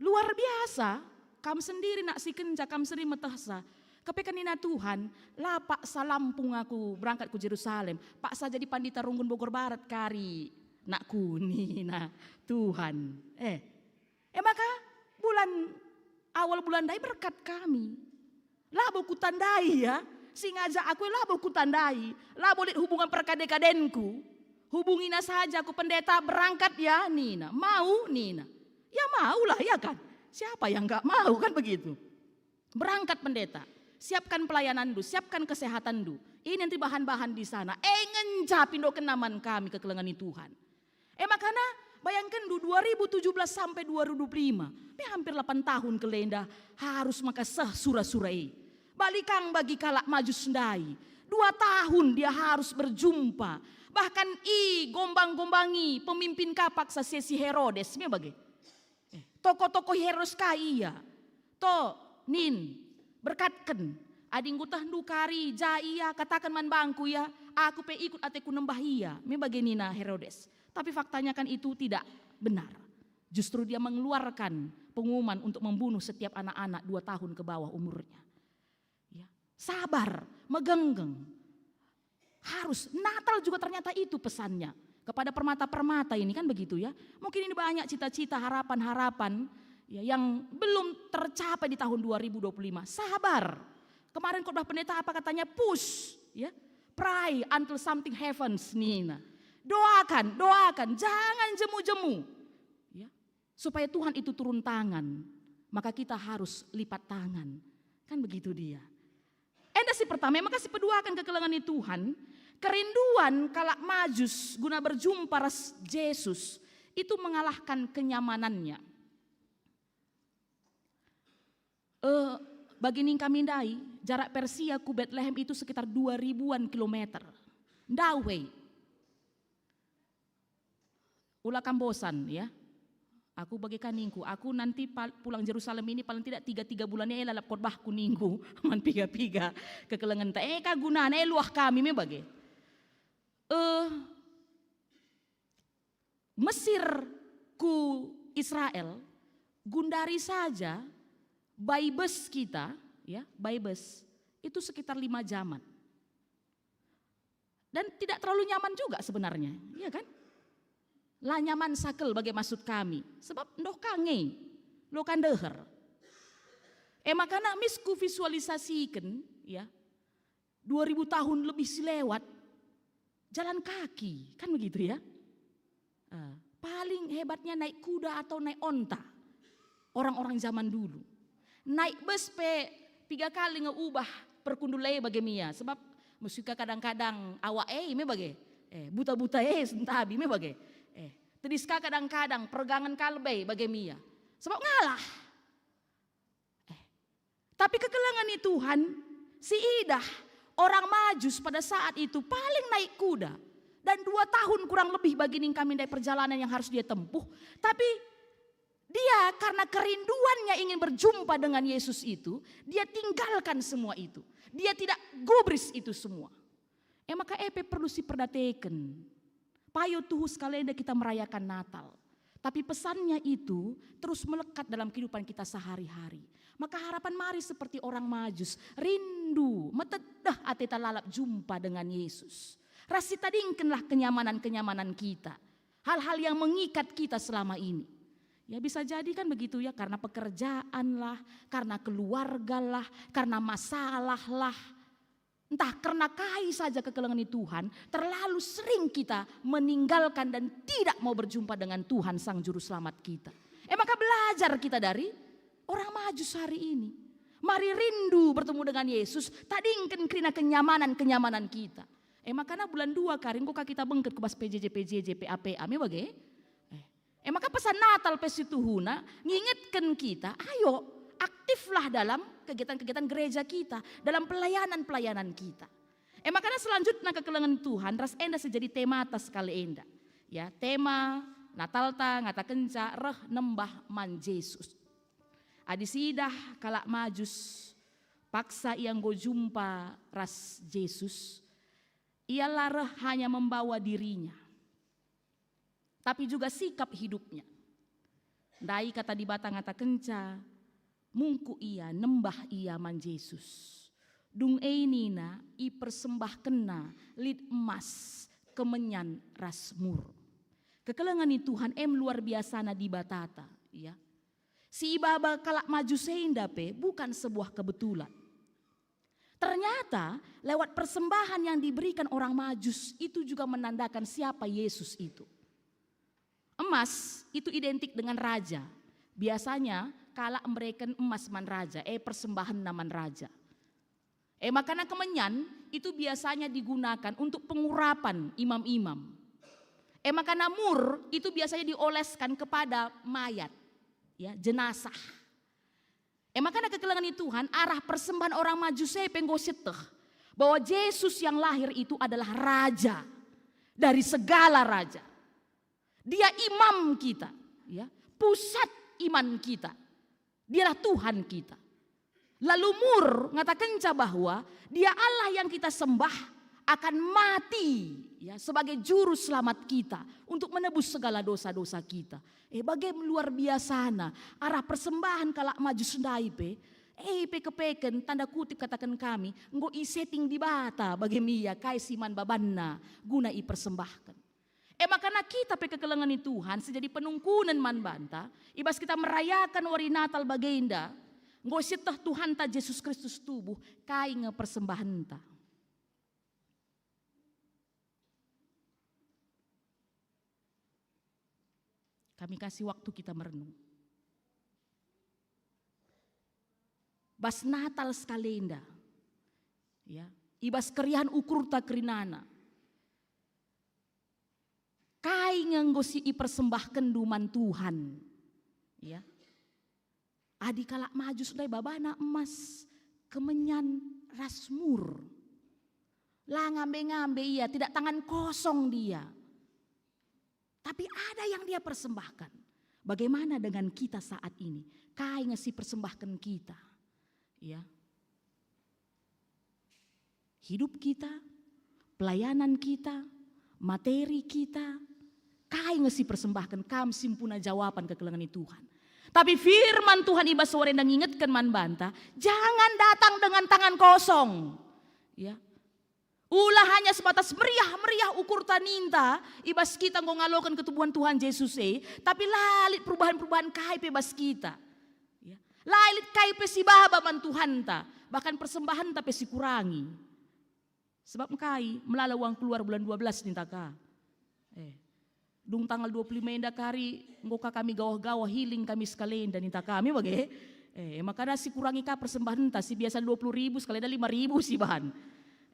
luar biasa, kam sendiri naksikenca, kam sendiri metehsa. Kepeken nina Tuhan, la paksa lampung aku berangkat ku Jerusalem, paksa jadi pandita runggun Bogor Barat kari, nakku, nina Tuhan. Eh, e maka bulan, awal bulan ndai berkat kami. Labo kutandai, ya, si ngajak aku e labo kutandai, labo lit hubungan perkade-kadenku. Hubungina saja aku, "Pendeta, berangkat ya," nina. "Mau?" nina. Ya maulah, ya kan? Siapa yang nggak mau, kan begitu? "Berangkat, Pendeta. Siapkan pelayananndu, siapkan kesehatanndu. Ini nanti bahan-bahan di sana." E, ngenca pindokenna man kami kekelengen ni Tuhan. E makana, bayangkenndu, dua ribu tujuh belas sampai dua ribu dua puluh lima, pe hampir lapan tahun kal enda harus maka seh sura-sura e. Bali kang bagi kalak Majus ndai, dua tahun dia harus berjumpa, bahkan igombang-gombangi pemimpin ka paksa si e, si Herodes, me bage. Eh, tokoh-tokoh Herodes ka ia. To, nin, berkatken. Adi nggo tehndu kari ja ia, kataken man bangku ia, aku pe ikut ateku nembah ia, me bage nina Herodes. Tapi faktanya kan itu tidak benar. Justru dia mengeluarkan pengumuman untuk membunuh setiap anak-anak dua tahun ke bawah umurnya. Ya, sabar, megenggeng. Harus, Natal juga ternyata itu pesannya kepada permata-permata ini, kan begitu ya. Mungkin ini banyak cita-cita, harapan-harapan, ya, yang belum tercapai di tahun dua ribu dua puluh lima. Sabar. Kemarin khotbah pendeta apa katanya? Push, ya. Pray until something happens, nina. Doakan, doakan, jangan jemu-jemu. Ya. Supaya Tuhan itu turun tangan, maka kita harus lipat tangan. Kan begitu dia. Enda si pertama, maka si peduakan kekelengen ni Tuhan, kerinduan kalak Majus guna berjumpa ras Jesus itu mengalahkan kenyamanannya. Eh, bagi ningkami ndai, jarak Persia ku Betlehem itu sekitar dua ribuan kilometer. Ndauh e. Ula kam bosan, ya. Aku bage ka ningku, aku nanti pal-, pulang Jerusalem ini paling tidak tiga-tiga bulan e lalap khotbahku ningku, man piga-piga kekelengenta. Eh, ka gunana, eh, luah kami me bage. Eh, Mesir ku Israel, gundari saja by bus kita, ya, by bus, itu sekitar lima jaman. Dan tidak terlalu nyaman juga sebenarnya, ya kan? La nyaman sakel bage maksud kami, sebab ndoh ka nge, lo ka ndeher. E makana mis kuvisualisasiken, ya, dua ribu tahun lebih si lewat, jalan kaki, kan begitu ya? Eh, paling hebatnya naik kuda atau naik onta orang-orang zaman dulu. Naik bus pe piga kali nge ubah perkundul e bage mia, sebab musuh ka kadang-kadang awak e me bage, eh, buta-buta e sentabi me bage, eh, tedis ka kadang-kadang pergangen kalbe bage mia, sebab ngalah. Eh, tapi kekelengen ni Tuhan, si idah orang Majus pada saat itu paling naik kuda. Dan dua tahun kurang lebih bagi ningkami ndai perjalanan yang harus dia tempuh. Tapi dia karena kerinduannya ingin berjumpa dengan Yesus itu, dia tinggalkan semua itu. Dia tidak gubris itu semua. E maka e pe perlu siperdateken. Payo tuhu sekali enda kita merayakan Natal. Tapi pesannya itu terus melekat dalam kehidupan kita sehari-hari. Maka harapan mari seperti orang Majus, rindu, metedeh ateta lalap jumpa dengan Yesus. Ras sitadingkenlah kenyamanan-kenyamanan kita. Hal-hal yang mengikat kita selama ini. Ya, bisa jadi kan begitu ya, karena pekerjaan lah, karena keluarga lah, karena masalah lah. Entah kerna kai saja kekelengen ni Tuhan, terlalu sering kita meninggalkan dan tidak mau berjumpa dengan Tuhan Sang Juru Selamat kita. E maka belajar kita dari orang Majus hari ini. Mari rindu bertemu dengan Yesus, tadingken kerina kenyamanan-kenyamanan kita. E makana bulan dua kari enggo ka kita bengket ku bas P J J, P J J, P A P A, me bage? Eh, E maka pesan Natal pe situhuna ngingetken kita, ayo aktiflah dalam kegiatan-kegiatan gereja kita, dalam pelayanan-pelayanan kita. E makana selanjutna kekelengen Tuhan ras enda si jadi temata sekali enda. Ya, tema Natalta ngatakenca reh nembah man Jesus. Adi siidah kalak Majus paksa ia enggo jumpa ras Jesus, ia la reh hanya membawa dirinya, tapi juga sikap hidupnya. Ndai kata Dibata ngatakenca, mungkuk ia, nembah ia man Jesus. Dung e nina, ipersembahkenna lit emas, kemenyan ras mur. Kekelengen ni Tuhan em luar biasana Dibatata, ya. Si ibaba kalak Majus enda pe bukan sebuah kebetulan. Ternyata, lewat persembahan yang diberikan orang Majus itu juga menandakan siapa Yesus itu. Emas itu identik dengan raja. Biasanya, kalak mereken emas man raja, eh, persembahenna man raja. E makana kemenyan itu biasanya digunakan untuk pengurapan imam-imam. E makana mur itu biasanya dioleskan kepada mayat, ya, jenazah. E makana kekelengen ni Tuhan, arah persembahan orang Majus e pe enggo sieteh bahwa Jesus yang lahir itu adalah raja dari segala raja. Dia imam kita, ya, pusat iman kita. Dialah Tuhan kita. Lalu mur ngatakenca bahwa Dia Allah yang kita sembah akan mati Ya, sebagai juru selamat kita untuk menebus segala dosa-dosa kita. Eh, bage luar biasana arah persembahan kalak Majus ndai pe. Eh, ipekepeken, tanda kutip kataken kami, enggo isetting Dibata bage ia kai si man babanna guna ipersembahken. E maka na kita pe kekelengen ni Tuhan si jadi penungkunen man banta, i bas kita merayaken wari Natal bagenda, enggo sieteh Tuhanta Jesus Kristus tubuh, kai nge persembahenta. Kami kasih waktu kita merenung. Bas Natal sekalenda, ya, i bas keriahen ukurta kerinana. Kai nge enggo si ipersembahkenndu man Tuhan? Ya. Adi kalak Majus ndai babana emas, kemenyan ras mur. La ngambe-ngambe ia, tidak tangan kosong dia. Tapi ada yang dia persembahkan. Bagaimana dengan kita saat ini? Kai nge si persembahken kita? Ya. Hidup kita, pelayanan kita, materi kita, kai nge si persembahken kam si mpuna jawapan kekelengen ni Tuhan. Tapi firman Tuhan i bas wari enda ngingetken man banta, jangan datang dengan tangan kosong. Ya. Ulah hanya sebatas meriah-meriah ukurta ninta i bas kita enggo ngaloken ketubuhen Tuhan Jesus e, tapi la lit perubahan-perubahan kai pe bas kita. Ya. La lit kai pe si baba man Tuhanta, bahkan persembahenta pe si kurangi. Sebab engkai melala uang keluar bulan dua belas ninta ka. Eh. Dung tanggal dua puluh lima enda kari, enggo ka kami gawah-gawah, healing kami sekalenda ninta kami bage. Eh, maka da si kurangi ka persembahenta, si biasa dua puluh ribu sekalenda lima ribu si bahan.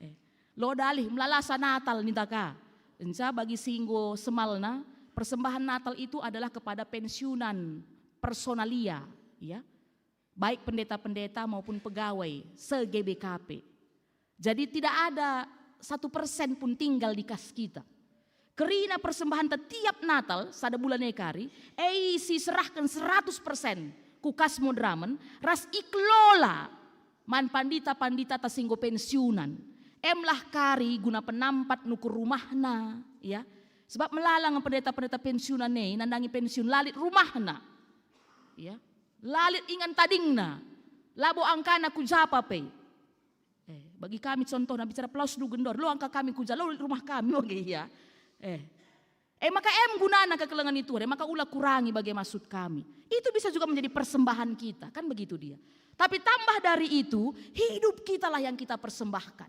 Eh, lo dalih melalasa Natal ninta ka. Enca bagi si enggo semalna, persembahan Natal itu adalah kepada pensiunan personalia, ya. Baik pendeta-pendeta maupun pegawai se-G B K P. Jadi tidak ada satu persen pun tinggal di kas kita. Kerina persembahan tiap Natal sada bulan e kari, e si serahken seratus persen ku kas moderamen ras ikelola man pandita-pandita ta si enggo pensiunan. Emlah kari guna penampat nukur rumahna, ya. Sebab melala nge pendeta-pendeta pensiunan e nandangi pensiun la lit rumahna. Ya. La lit ingan tadingna. Labo angkana ku japa pe. Eh, bagi kami contohna bicara Pelaus Dugendor, lo angka kami ku jalo rumah kami bage ia. Eh. Eh, maka em gunana kekelengen ni Tuhan, eh, maka ula kurangi bage maksud kami. Itu bisa juga menjadi persembahan kita, kan begitu dia. Tapi tambah dari itu, hidup kitalah yang kita persembahkan.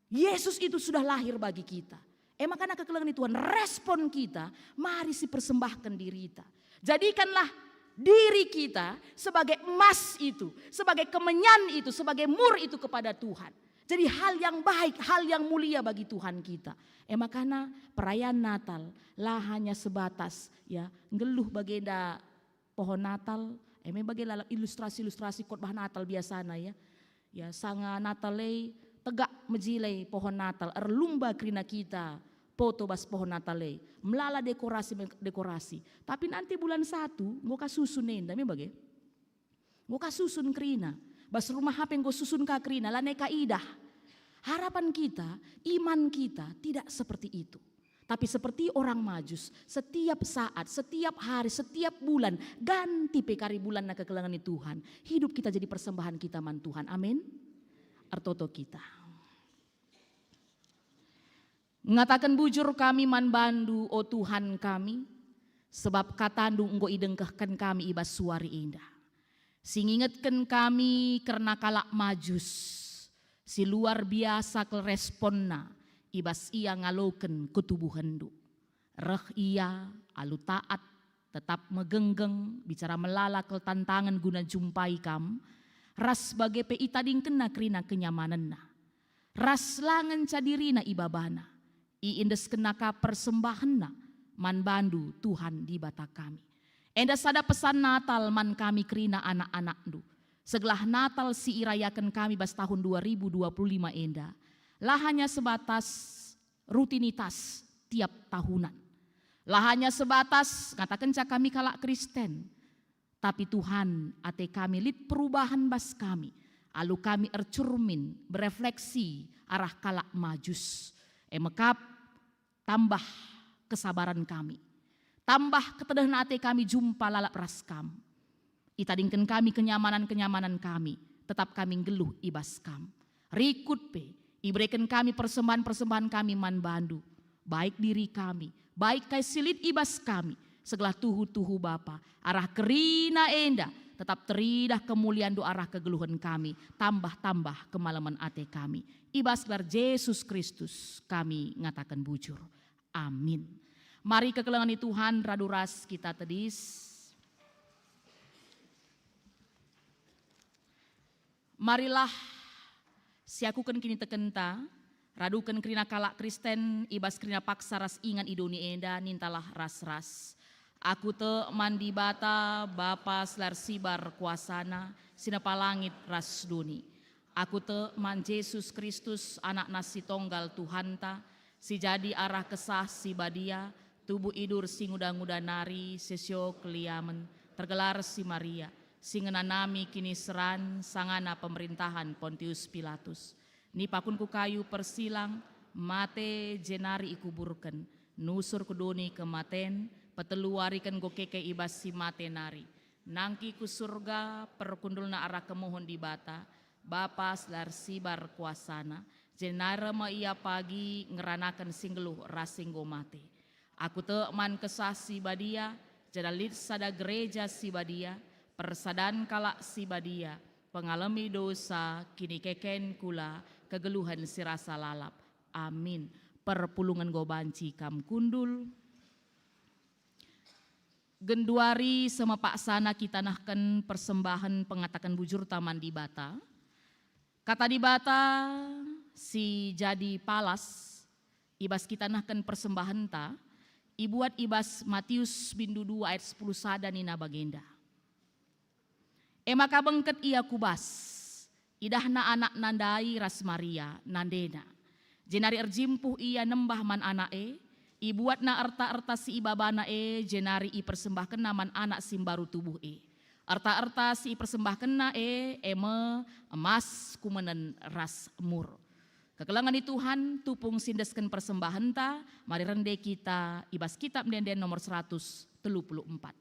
Yesus itu sudah lahir bagi kita. Eh, makana kekelengen ni Tuhan, respon kita, mari si persembahken dirita. Jadikanlah diri kita sebagai emas itu, sebagai kemenyan itu, sebagai mur itu kepada Tuhan. Jadi hal yang baik, hal yang mulia bagi Tuhan kita. Eh, makana perayaan Natal la hanya sebatas, ya, nggeluh bagenda pohon Natal, eh, me bage lalap ilustrasi-ilustrasi khotbah Natal biasana, ya. Ya, sanga Natal e tegak mejile pohon Natal, erlumba kerina kita poto bas pohon Natal e, melala dekorasi, dekorasi. Tapi nanti bulan satu, enggo ka susun enda, me bage. Enggo ka susun kerina. Bas rumah hape enggo susun ka kerina, lanai ka idah. Harapan kita, iman kita tidak seperti itu. Tapi seperti orang Majus, setiap saat, setiap hari, setiap bulan, ganti pe kari bulanna kekelengen ni Tuhan. Hidup kita jadi persembahan kita man Tuhan. Amin. Ertoto kita. Ngataken bujur kami man bandu, o Tuhan kami, sebab katandu enggo idengkehken kami i bas suari enda. Si ngingetken kami kerna kalak Majus, si luar biasa kal responna i bas ia ngaloken ketubuhenndu. Reh ia alu taat, tetap megenggeng, bicara melala kal tantangen guna jumpai kam, ras bage pe itadingkenna kerina kenyamanenna. Ras la ngenca dirina ibabana, iendeskenna ka persembahenna man bandu, Tuhan Dibata kami. Enda sada pesan Natal man kami kerina anak-anakndu. Segelah Natal si irayaken kami bas tahun dua ribu dua puluh lima enda, la hanya sebatas rutinitas tiap tahunan. La hanya sebatas ngatakenca kami kalak Kristen, tapi Tuhan, ate kami lit perubahan bas kami, alu kami ercermin, berefleksi arah kalak Majus. E me kap, tambah kesabaren kami, tambah ketedehen ate kami jumpa lalap ras Kam. Itadingken kami kenyamanan-kenyamanan kami, tetap kami nggeluh i bas Kam. Rikut pe, ibereken kami persembahen-persembahen kami man baNdu, baik diri kami, baik kai si lit i bas kami, segelah tuhu-tuhu Bapa, arah kerina enda, tetap teridah kemulianNdu arah kegeluhen kami, tambah-tambah kemalemen ate kami. I bas gelar Jesus Kristus kami ngataken bujur. Amin. Mari kekelengen Tuhan radu ras kita tedis. Marilah siakuken kinitekenta, raduken kerina kalak Kristen i bas kerina paksa ras ingan i doni enda, nintalah ras-ras. Aku tek man Dibata, Bapa si la ersibar kuasaNa, si nepa langit ras doni. Aku tek man Jesus Kristus, AnakNa si Tonggal Tuhanta, si jadi arah Kesah Si Badia, tubuh idur si nguda-nguda nari, sesio keliamen, tergelar si Maria, si ngenanami kiniseran, sangana pemerintahan Pontius Pilatus. Nipakun ku kayu persilang, mate jenari ikuburken, nusur ku doni kematen, petelu wariken enggo keke i bas si mate nari. Nangki ku Surga, perkundulna arah kemuhen Dibata, Bapa si la ersibar kuasaNa, jenari me Ia pagi ngeranaken si nggeluh ras si enggo mate. Aku tek man Kesah Si Badia, janah lit sada gereja si badia, persadan kalak si badia, pengalemi dosa, kinikeken kula, kegeluhen si rasa lalap. Amin. Perpulungen enggo banci kam kundul. Genduari seh me paksana kita nehken persembahen pengataken bujurta man Dibata. Kata Dibata si jadi palas i bas kita nehken persembahenta ibuat i bas Matius bindu dua ayat sepuluh sada nina bagenda, "E maka bengket ia ku bas, idahna anakna ndai ras Maria, nandena. Jenari erjimpuh ia nembah man anak e, ibuatna erta-erta si ibabana e, jenari ipersembahkenna man anak si mbaru tubuh e. Erta-erta si ipersembahkenna e, e me emas, kumenen ras mur." Kekelengen ni Tuhan, tupung si endesken persembahenta, mari rende kita i bas Kitab Ende-enden nomor seratus telu puluh empat.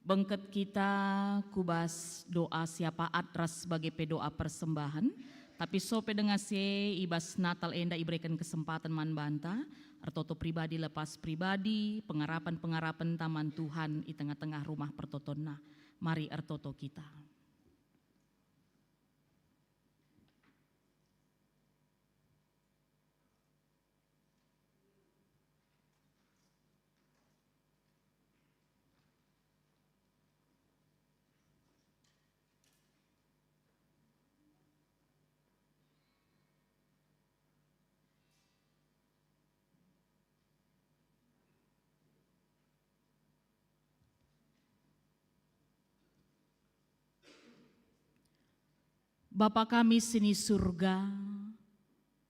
Bengket kita ku bas doa syafaat ras bage pe doa persembahen, tapi so pe denga si e i bas Natal enda ibereken kesempaten man banta, ertoto pribadi lepas pribadi, pengarapen-pengarapenta man Tuhan i tengah-tengah rumah pertotonna. Mari ertoto kita. Bapa kami si ni Surga,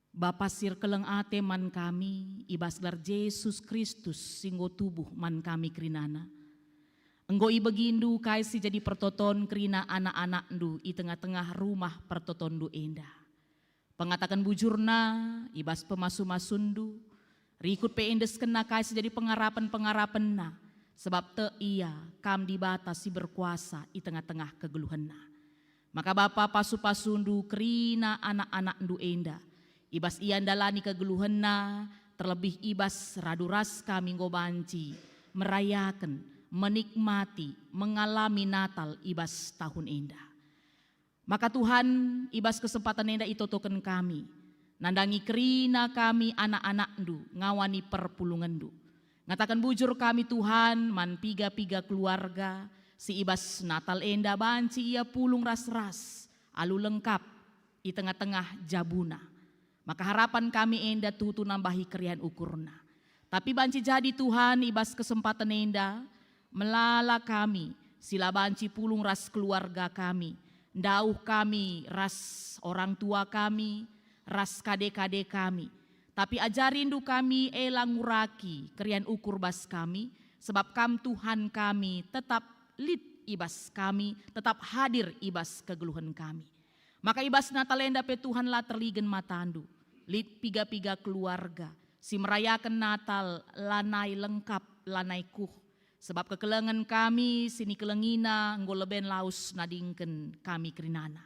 Bapa si erkeleng ate man kami i bas gelar Jesus Kristus si enggo tubuh man kami kerinana. Enggo ibegindu kai si jadi pertoton kerina anak-anakndu i tengah-tengah rumah pertotonndu enda. Pengataken bujurna, i bas pemasu-masunndu, rikut pe iendeskenna kai si jadi pengarapen-pengarapenna, sebab tek ia, Kam Dibata si berkuasa i tengah-tengah kegeluhenna. Maka Bapa, pasu-pasundu kerina anak-anakndu enda, i bas ia ndalani kegeluhenna, terlebih i bas radu ras kami enggo banci merayaken, menikmati, mengalami Natal i bas tahun enda. Maka Tuhan, i bas kesempaten enda itotoken kami, nandangi kerina kami anak-anakndu ngawani perpulungenndu. Ngataken bujur kami, Tuhan, man piga-piga keluarga si i bas Natal enda banci ia pulung ras-ras alu lengkap i tengah-tengah jabuna. Maka harapan kami enda tuhu-tuhu nambahi keriahen ukurna. Tapi banci jadi, Tuhan, i bas kesempaten enda, melala kami si la banci pulung ras keluarga kami, ndauh kami ras orang tua kami, ras kade-kade kami. Tapi ajarindu kami, ela nguraki keriahen ukur bas kami, sebab Kam, Tuhan kami, tetap lit i bas kami, tetap hadir i bas kegeluhen kami. Maka i bas Natal enda pe, Tuhan, la terligen matandu. Lit piga-piga keluarga si merayaken Natal lanai lengkap, lanai kuh. Sebab kekelengen kami si nikelengina enggo leben lawes nadingken kami kerinana.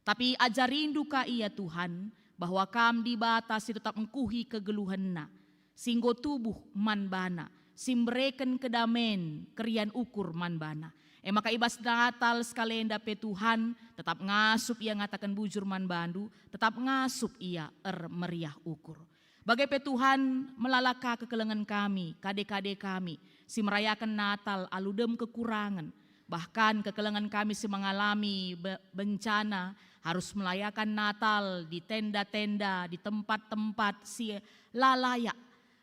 Tapi ajarindu ka ia, Tuhan, bahwa Kam Dibata si tetap ngkuhi kegeluhenna, si enggo tubuh man bana, si mbereken kedamen keriahen ukur man bana. E maka i bas Natal sekalenda pe, Tuhan, tetap ngasup ia ngataken bujur man bandu, tetap ngasup ia ermeriah ukur. Bage pe, Tuhan, melala ka kekelengen kami, kade-kade kami, si merayaken Natal alu dem kekurangen, bahkan kekelengen kami si mengalami be-, bencana, harus merayaken Natal di tenda-tenda, di tempat-tempat si la layak.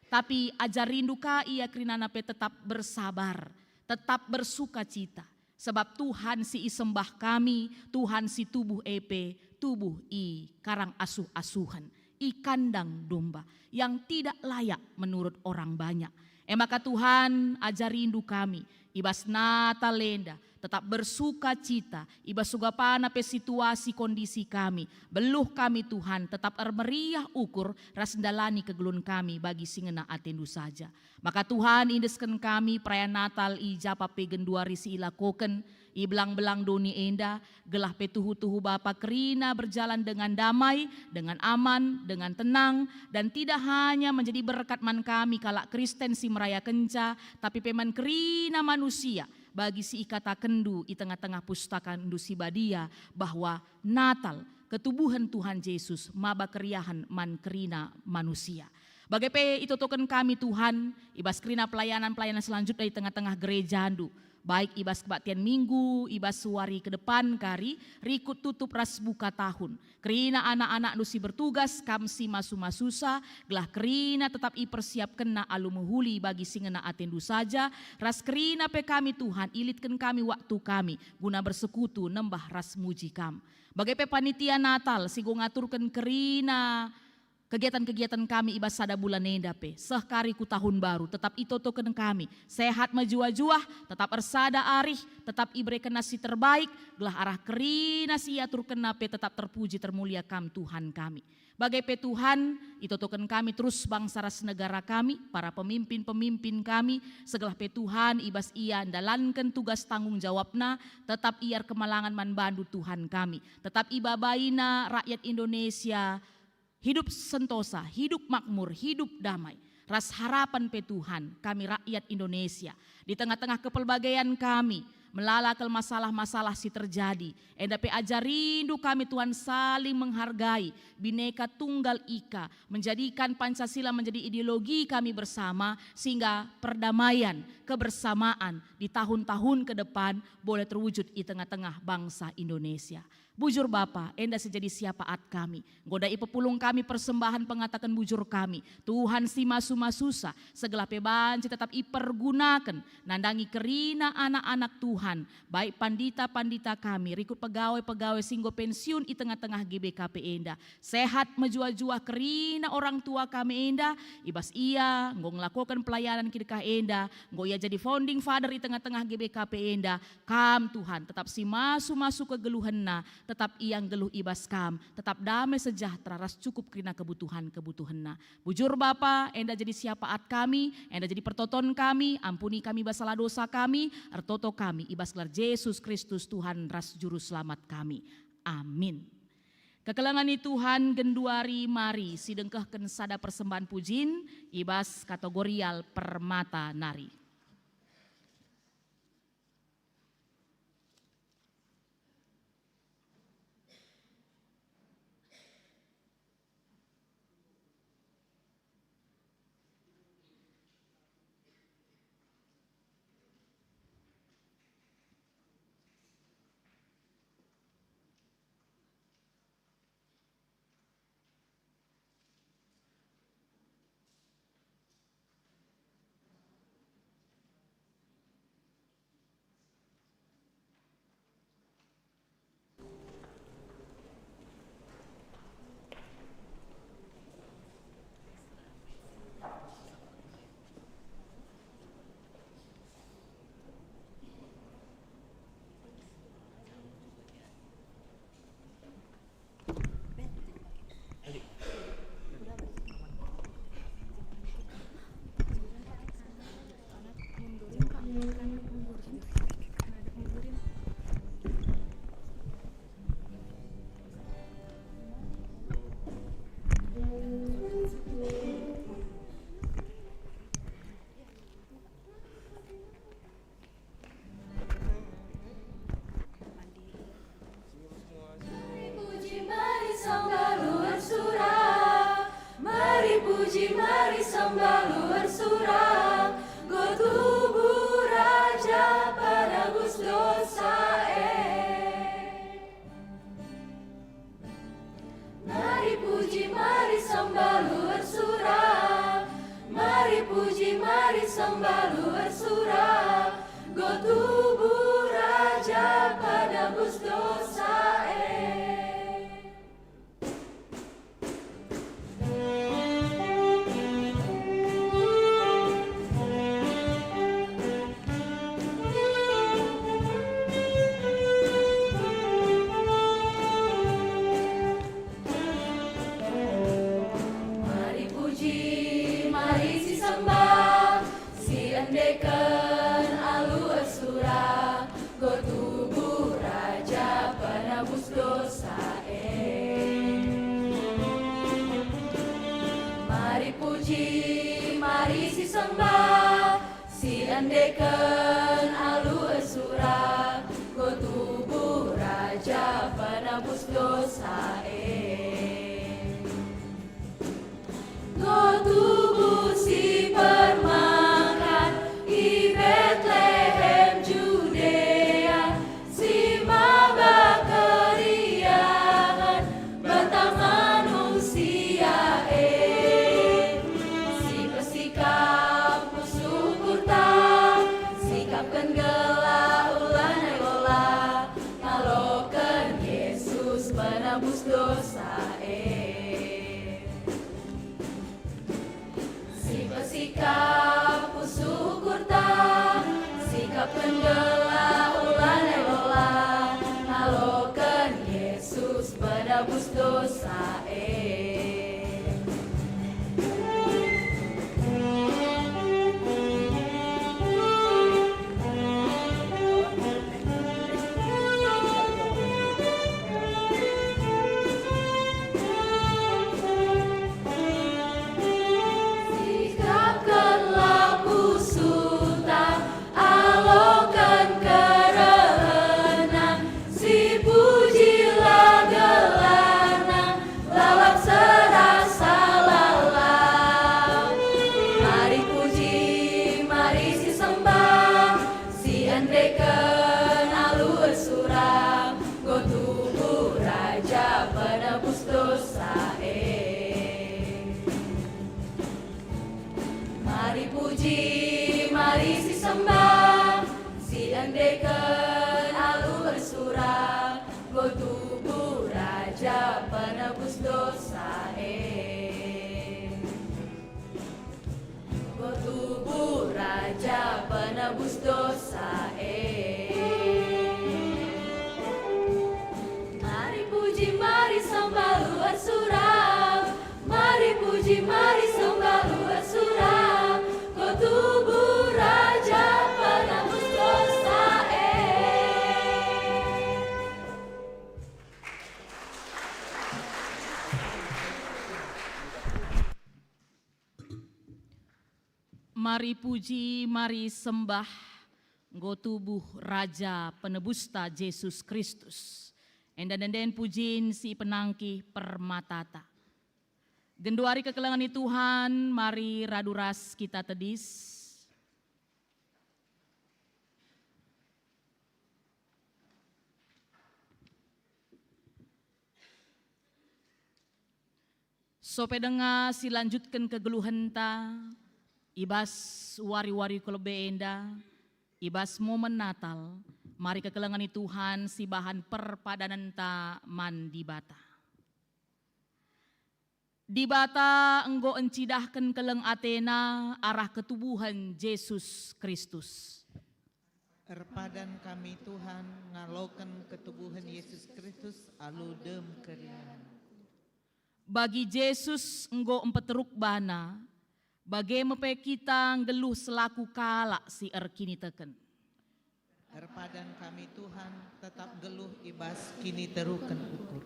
Tapi ajarindu ka ia kerinana pe tetap bersabar, tetap bersukacita. Sebab Tuhan si isembah kami, Tuhan si tubuh e pe, tubuh i karang asuh-asuhen, i kandang domba, yang tidak layak menurut orang banyak. E maka Tuhan, ajarindu kami, i bas Natal enda, tetap bersukacita, i bas sugapana pe situasi kondisi kami, beluh kami, Tuhan, tetap ermeriah ukur ras ndalani kegeluhen kami bagi si ngena atendu saja. Maka Tuhan, iendesken kami perayaan Natal i japa pe genduari si ilakoken, i belang-belang doni enda, gelah pe tuhu-tuhu Bapa kerina berjalan dengan damai, dengan aman, dengan tenang, dan tidak hanya menjadi berkat man kami kalak Kristen si merayakenca, tapi pe man kerina manusia, bagi si ikatakenndu i tengah-tengah pustakandu si badia, bahwa Natal, ketubuhen Tuhan Jesus, maba keriahen man kerina manusia. Bage pe itotoken kami, Tuhan, i bas kerina pelayanan-pelayanan selanjutna i tengah-tengah gerejandu, baik i bas kebaktian Minggu, i bas wari ke depan kari, rikut tutup ras buka tahun. Kerina anak-anakndu si bertugas, Kam si masu-masusa, gelah kerina tetap ipersiapkenna alu mehuli bagi si ngena atendu saja, ras kerina pe kami, Tuhan, ilitken kami waktu kami guna bersekutu, nembah ras muji Kam. Bage pe panitia Natal si enggo ngaturken kerina kegiatan-kegiatan kami i bas sada bulan enda pe, seh kari ku tahun baru, tetap itotoken kami, sehat mejuah-juah, tetap ersada arih, tetap iberekenna si terbaik, gelah arah kerina si iaturkenna pe tetap terpuji termulia Kam, Tuhan kami. Bage pe Tuhan, itotoken kami terus bangsa ras negara kami, para pemimpin-pemimpin kami, segelah pe Tuhan i bas ia ndalanken tugas tanggung jawabna, tetap ia erkemalangen man bandu Tuhan kami. Tetap ibabaina rakyat Indonesia hidup sentosa, hidup makmur, hidup damai. Ras harapan pe Tuhan, kami rakyat Indonesia, di tengah-tengah kepelbagaian kami, melala kal masalah-masalah si terjadi, enda pe ajarindu kami Tuhan saling menghargai, Bhinneka Tunggal Ika, menjadikan Pancasila menjadi ideologi kami bersama, sehingga perdamaian, kebersamaan di tahun-tahun ke depan boleh terwujud i tengah-tengah bangsa Indonesia. Bujur Bapa, enda si jadi siapaat kami. Enggo ndai ipepulung kami persembahen pengataken bujur kami. Tuhan si masu-masusa, segelah pe banci tetap ipergunaken nandangi kerina anak-anak Tuhan, baik pandita-pandita kami, rikut pegawai-pegawai si enggo pensiun i tengah-tengah G B K P enda. Sehat mejuah-juah kerina orang tua kami enda, i bas ia enggo ngelakoken pelayanan kidekah enda, enggo ia jadi founding father i tengah-tengah G B K P enda. Kam, Tuhan, tetap si masu-masu kegeluhenna, tetap ia nggeluh i bas Kam, tetap damai sejahtera ras cukup kerina kebutuhan-kebutuhenna. Bujur Bapa, enda jadi siapaat kami, enda jadi pertoton kami, ampuni kami bas salah dosa kami, ertoto kami i bas gelar Jesus Kristus Tuhan ras Juru Selamat kami. Amin. Kekelengen ni Tuhan, genduari mari sidengkehken sada persembahen pujin i bas kategorial permata nari. Mari puji, mari sembah, ersurak. Mari puji, mari sembah, ersurak. Enggo tubuh Raja penebus dosa e. Mari puji, mari sembah, ersurak. Mari puji, mari sembah, ersurak. Enggo tubuh Raja penebus dosa e. Mari puji, mari sisembah, siendeken alu ersurak, enggo tubuh Raja penebus dosa e. Mari puji, mari sisembah, siendeken alu ersurak, enggo tubuh Raja penebus dosa e. Enggo tubuh si permakan i Betlehem Judea, si maba keriahen banta manusia e. Si persikap pusuh kurta, sikapken gelah, ulanai lola, ngaloken Yesus penebus dosa e. Si persikap pusuh kurta, sikapken gelah, ulanai lola, ngaloken Yesus penebus dosa e. Ken alu ersurak, enggo tubuh Raja Penebus dosa e. Mari puji, mari sisembah, siendeken alu ersurak, enggo tubuh Raja Penebus dosa e. Enggo tubuh Raja Penebus dosa e. Mari puji, mari sembah alu ersurak. Mari puji, mari sembah alu ersurak. Enggo tubuh Raja Penebus dosa e. Mari puji, mari sembah, enggo tubuh Raja Penebusta Jesus Kristus. Enda ende-enden pujin si ipenangki permatata. Genduari kekelengen ni Tuhan, mari radu ras kita tedis. Sope denga si lanjutken kegeluhenta, i bas wari-wari ku lebe enda, i bas momen Natal, mari kekelengen ni Tuhan si bahan perpadanenta man Dibata. Dibata enggo encidahken keleng ateNa arah ketubuhen Jesus Kristus. Erpadan kami, Tuhan, ngaloken ketubuhen Yesus Kristus alu dem keriahen. Bagi Jesus enggo mpeteruk bana, bage me pe kita nggeluh selaku kalak si erkiniteken. Erpadan kami, Tuhan, tetap nggeluh i bas kiniteruken ukur.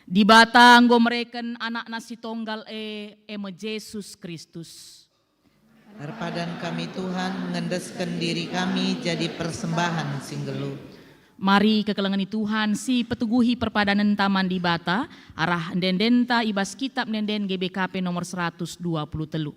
Dibata enggo mereken AnakNa si Tonggal e, e me Jesus Kristus. Erpadan kami, Tuhan, ngendesken diri kami jadi persembahen si nggeluh. Mari kekelengen ni Tuhan si petuguhi perpadanenta man Dibata, arah ende-endenta i bas Kitab Ende-enden G B K P nomor seratus dua puluh telu.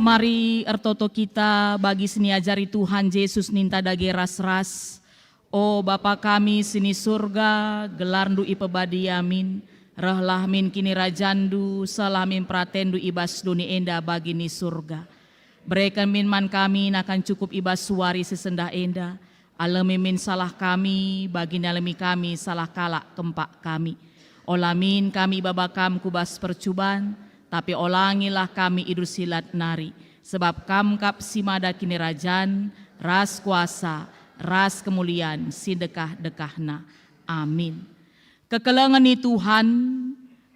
Mari ertoto kita bagi si niajari Tuhan Jesus ninta dage ras-ras. O Bapa kami si ni Surga, gelarNdu ipebadiamin, rehlah min kinirajanNdu, sehlah min peratenNdu i bas doni enda bagi ni Surga. Bereken min man kami nakan cukup i bas wari si sendah enda, alemi min salah kami, bagi nalemi kami salah kalak kempak kami. Ola min kami ibaba Kam ku bas percuban, tapi olangilah kami i bas si lat nari, sebab Kam kap si mada kinirajan, ras kuasa, ras kemulian si ndekah-ndekahna. Amin. Kekelengen ni Tuhan,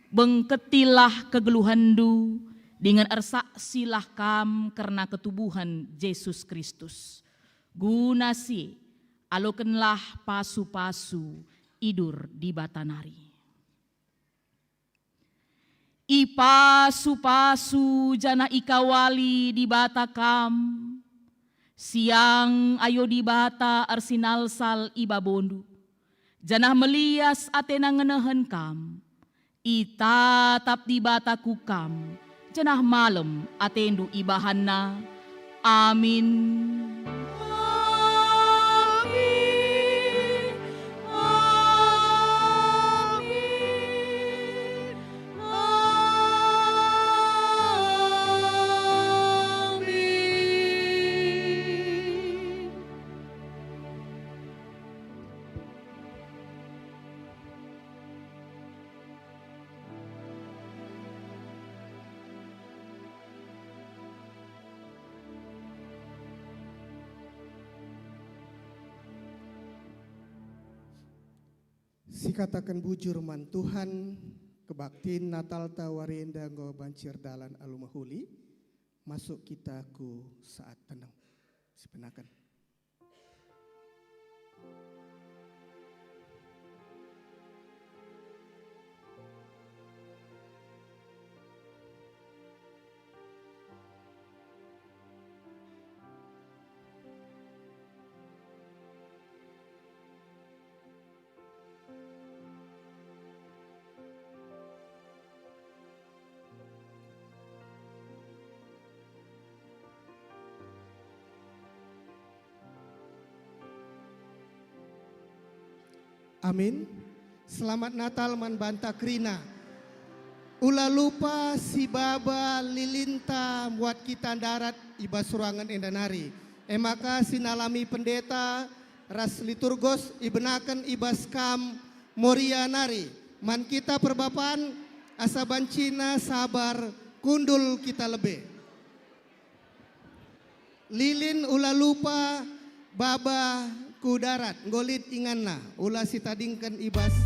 bengketilah kegeluhenndu, dingen ersaksilah kam kerna ketubuhen Jesus Kristus. Guna si alokenlah pasu-pasu idur Dibata nari. Ipasu-pasu janah ikawali Dibata kam. Siang ayo Dibata ersinalsal i babondu, janah melias atena ngenehen kam. Itatap Dibata ku kam, janah malem atendu ibahanNa. Amin. Amin. Amin. Amin. Sikataken bujur man Tuhan, kebaktin Natalta wari enda enggo banci erdalan alu mehuli, masuk kita ku saat tenang. Sipenaken. Amin. Selamat Natal man banta kerina. Ula lupa si baba lilinta muat kita ndarat i bas ruangen enda nari. E maka sinalami pendeta ras liturgos ibenaken i bas kam Moria nari man kita perbapan, asa bancina sabar kundul kita lebe. Lilin ula lupa baba ku darat, enggo lit inganna, ula sitadingken i bas.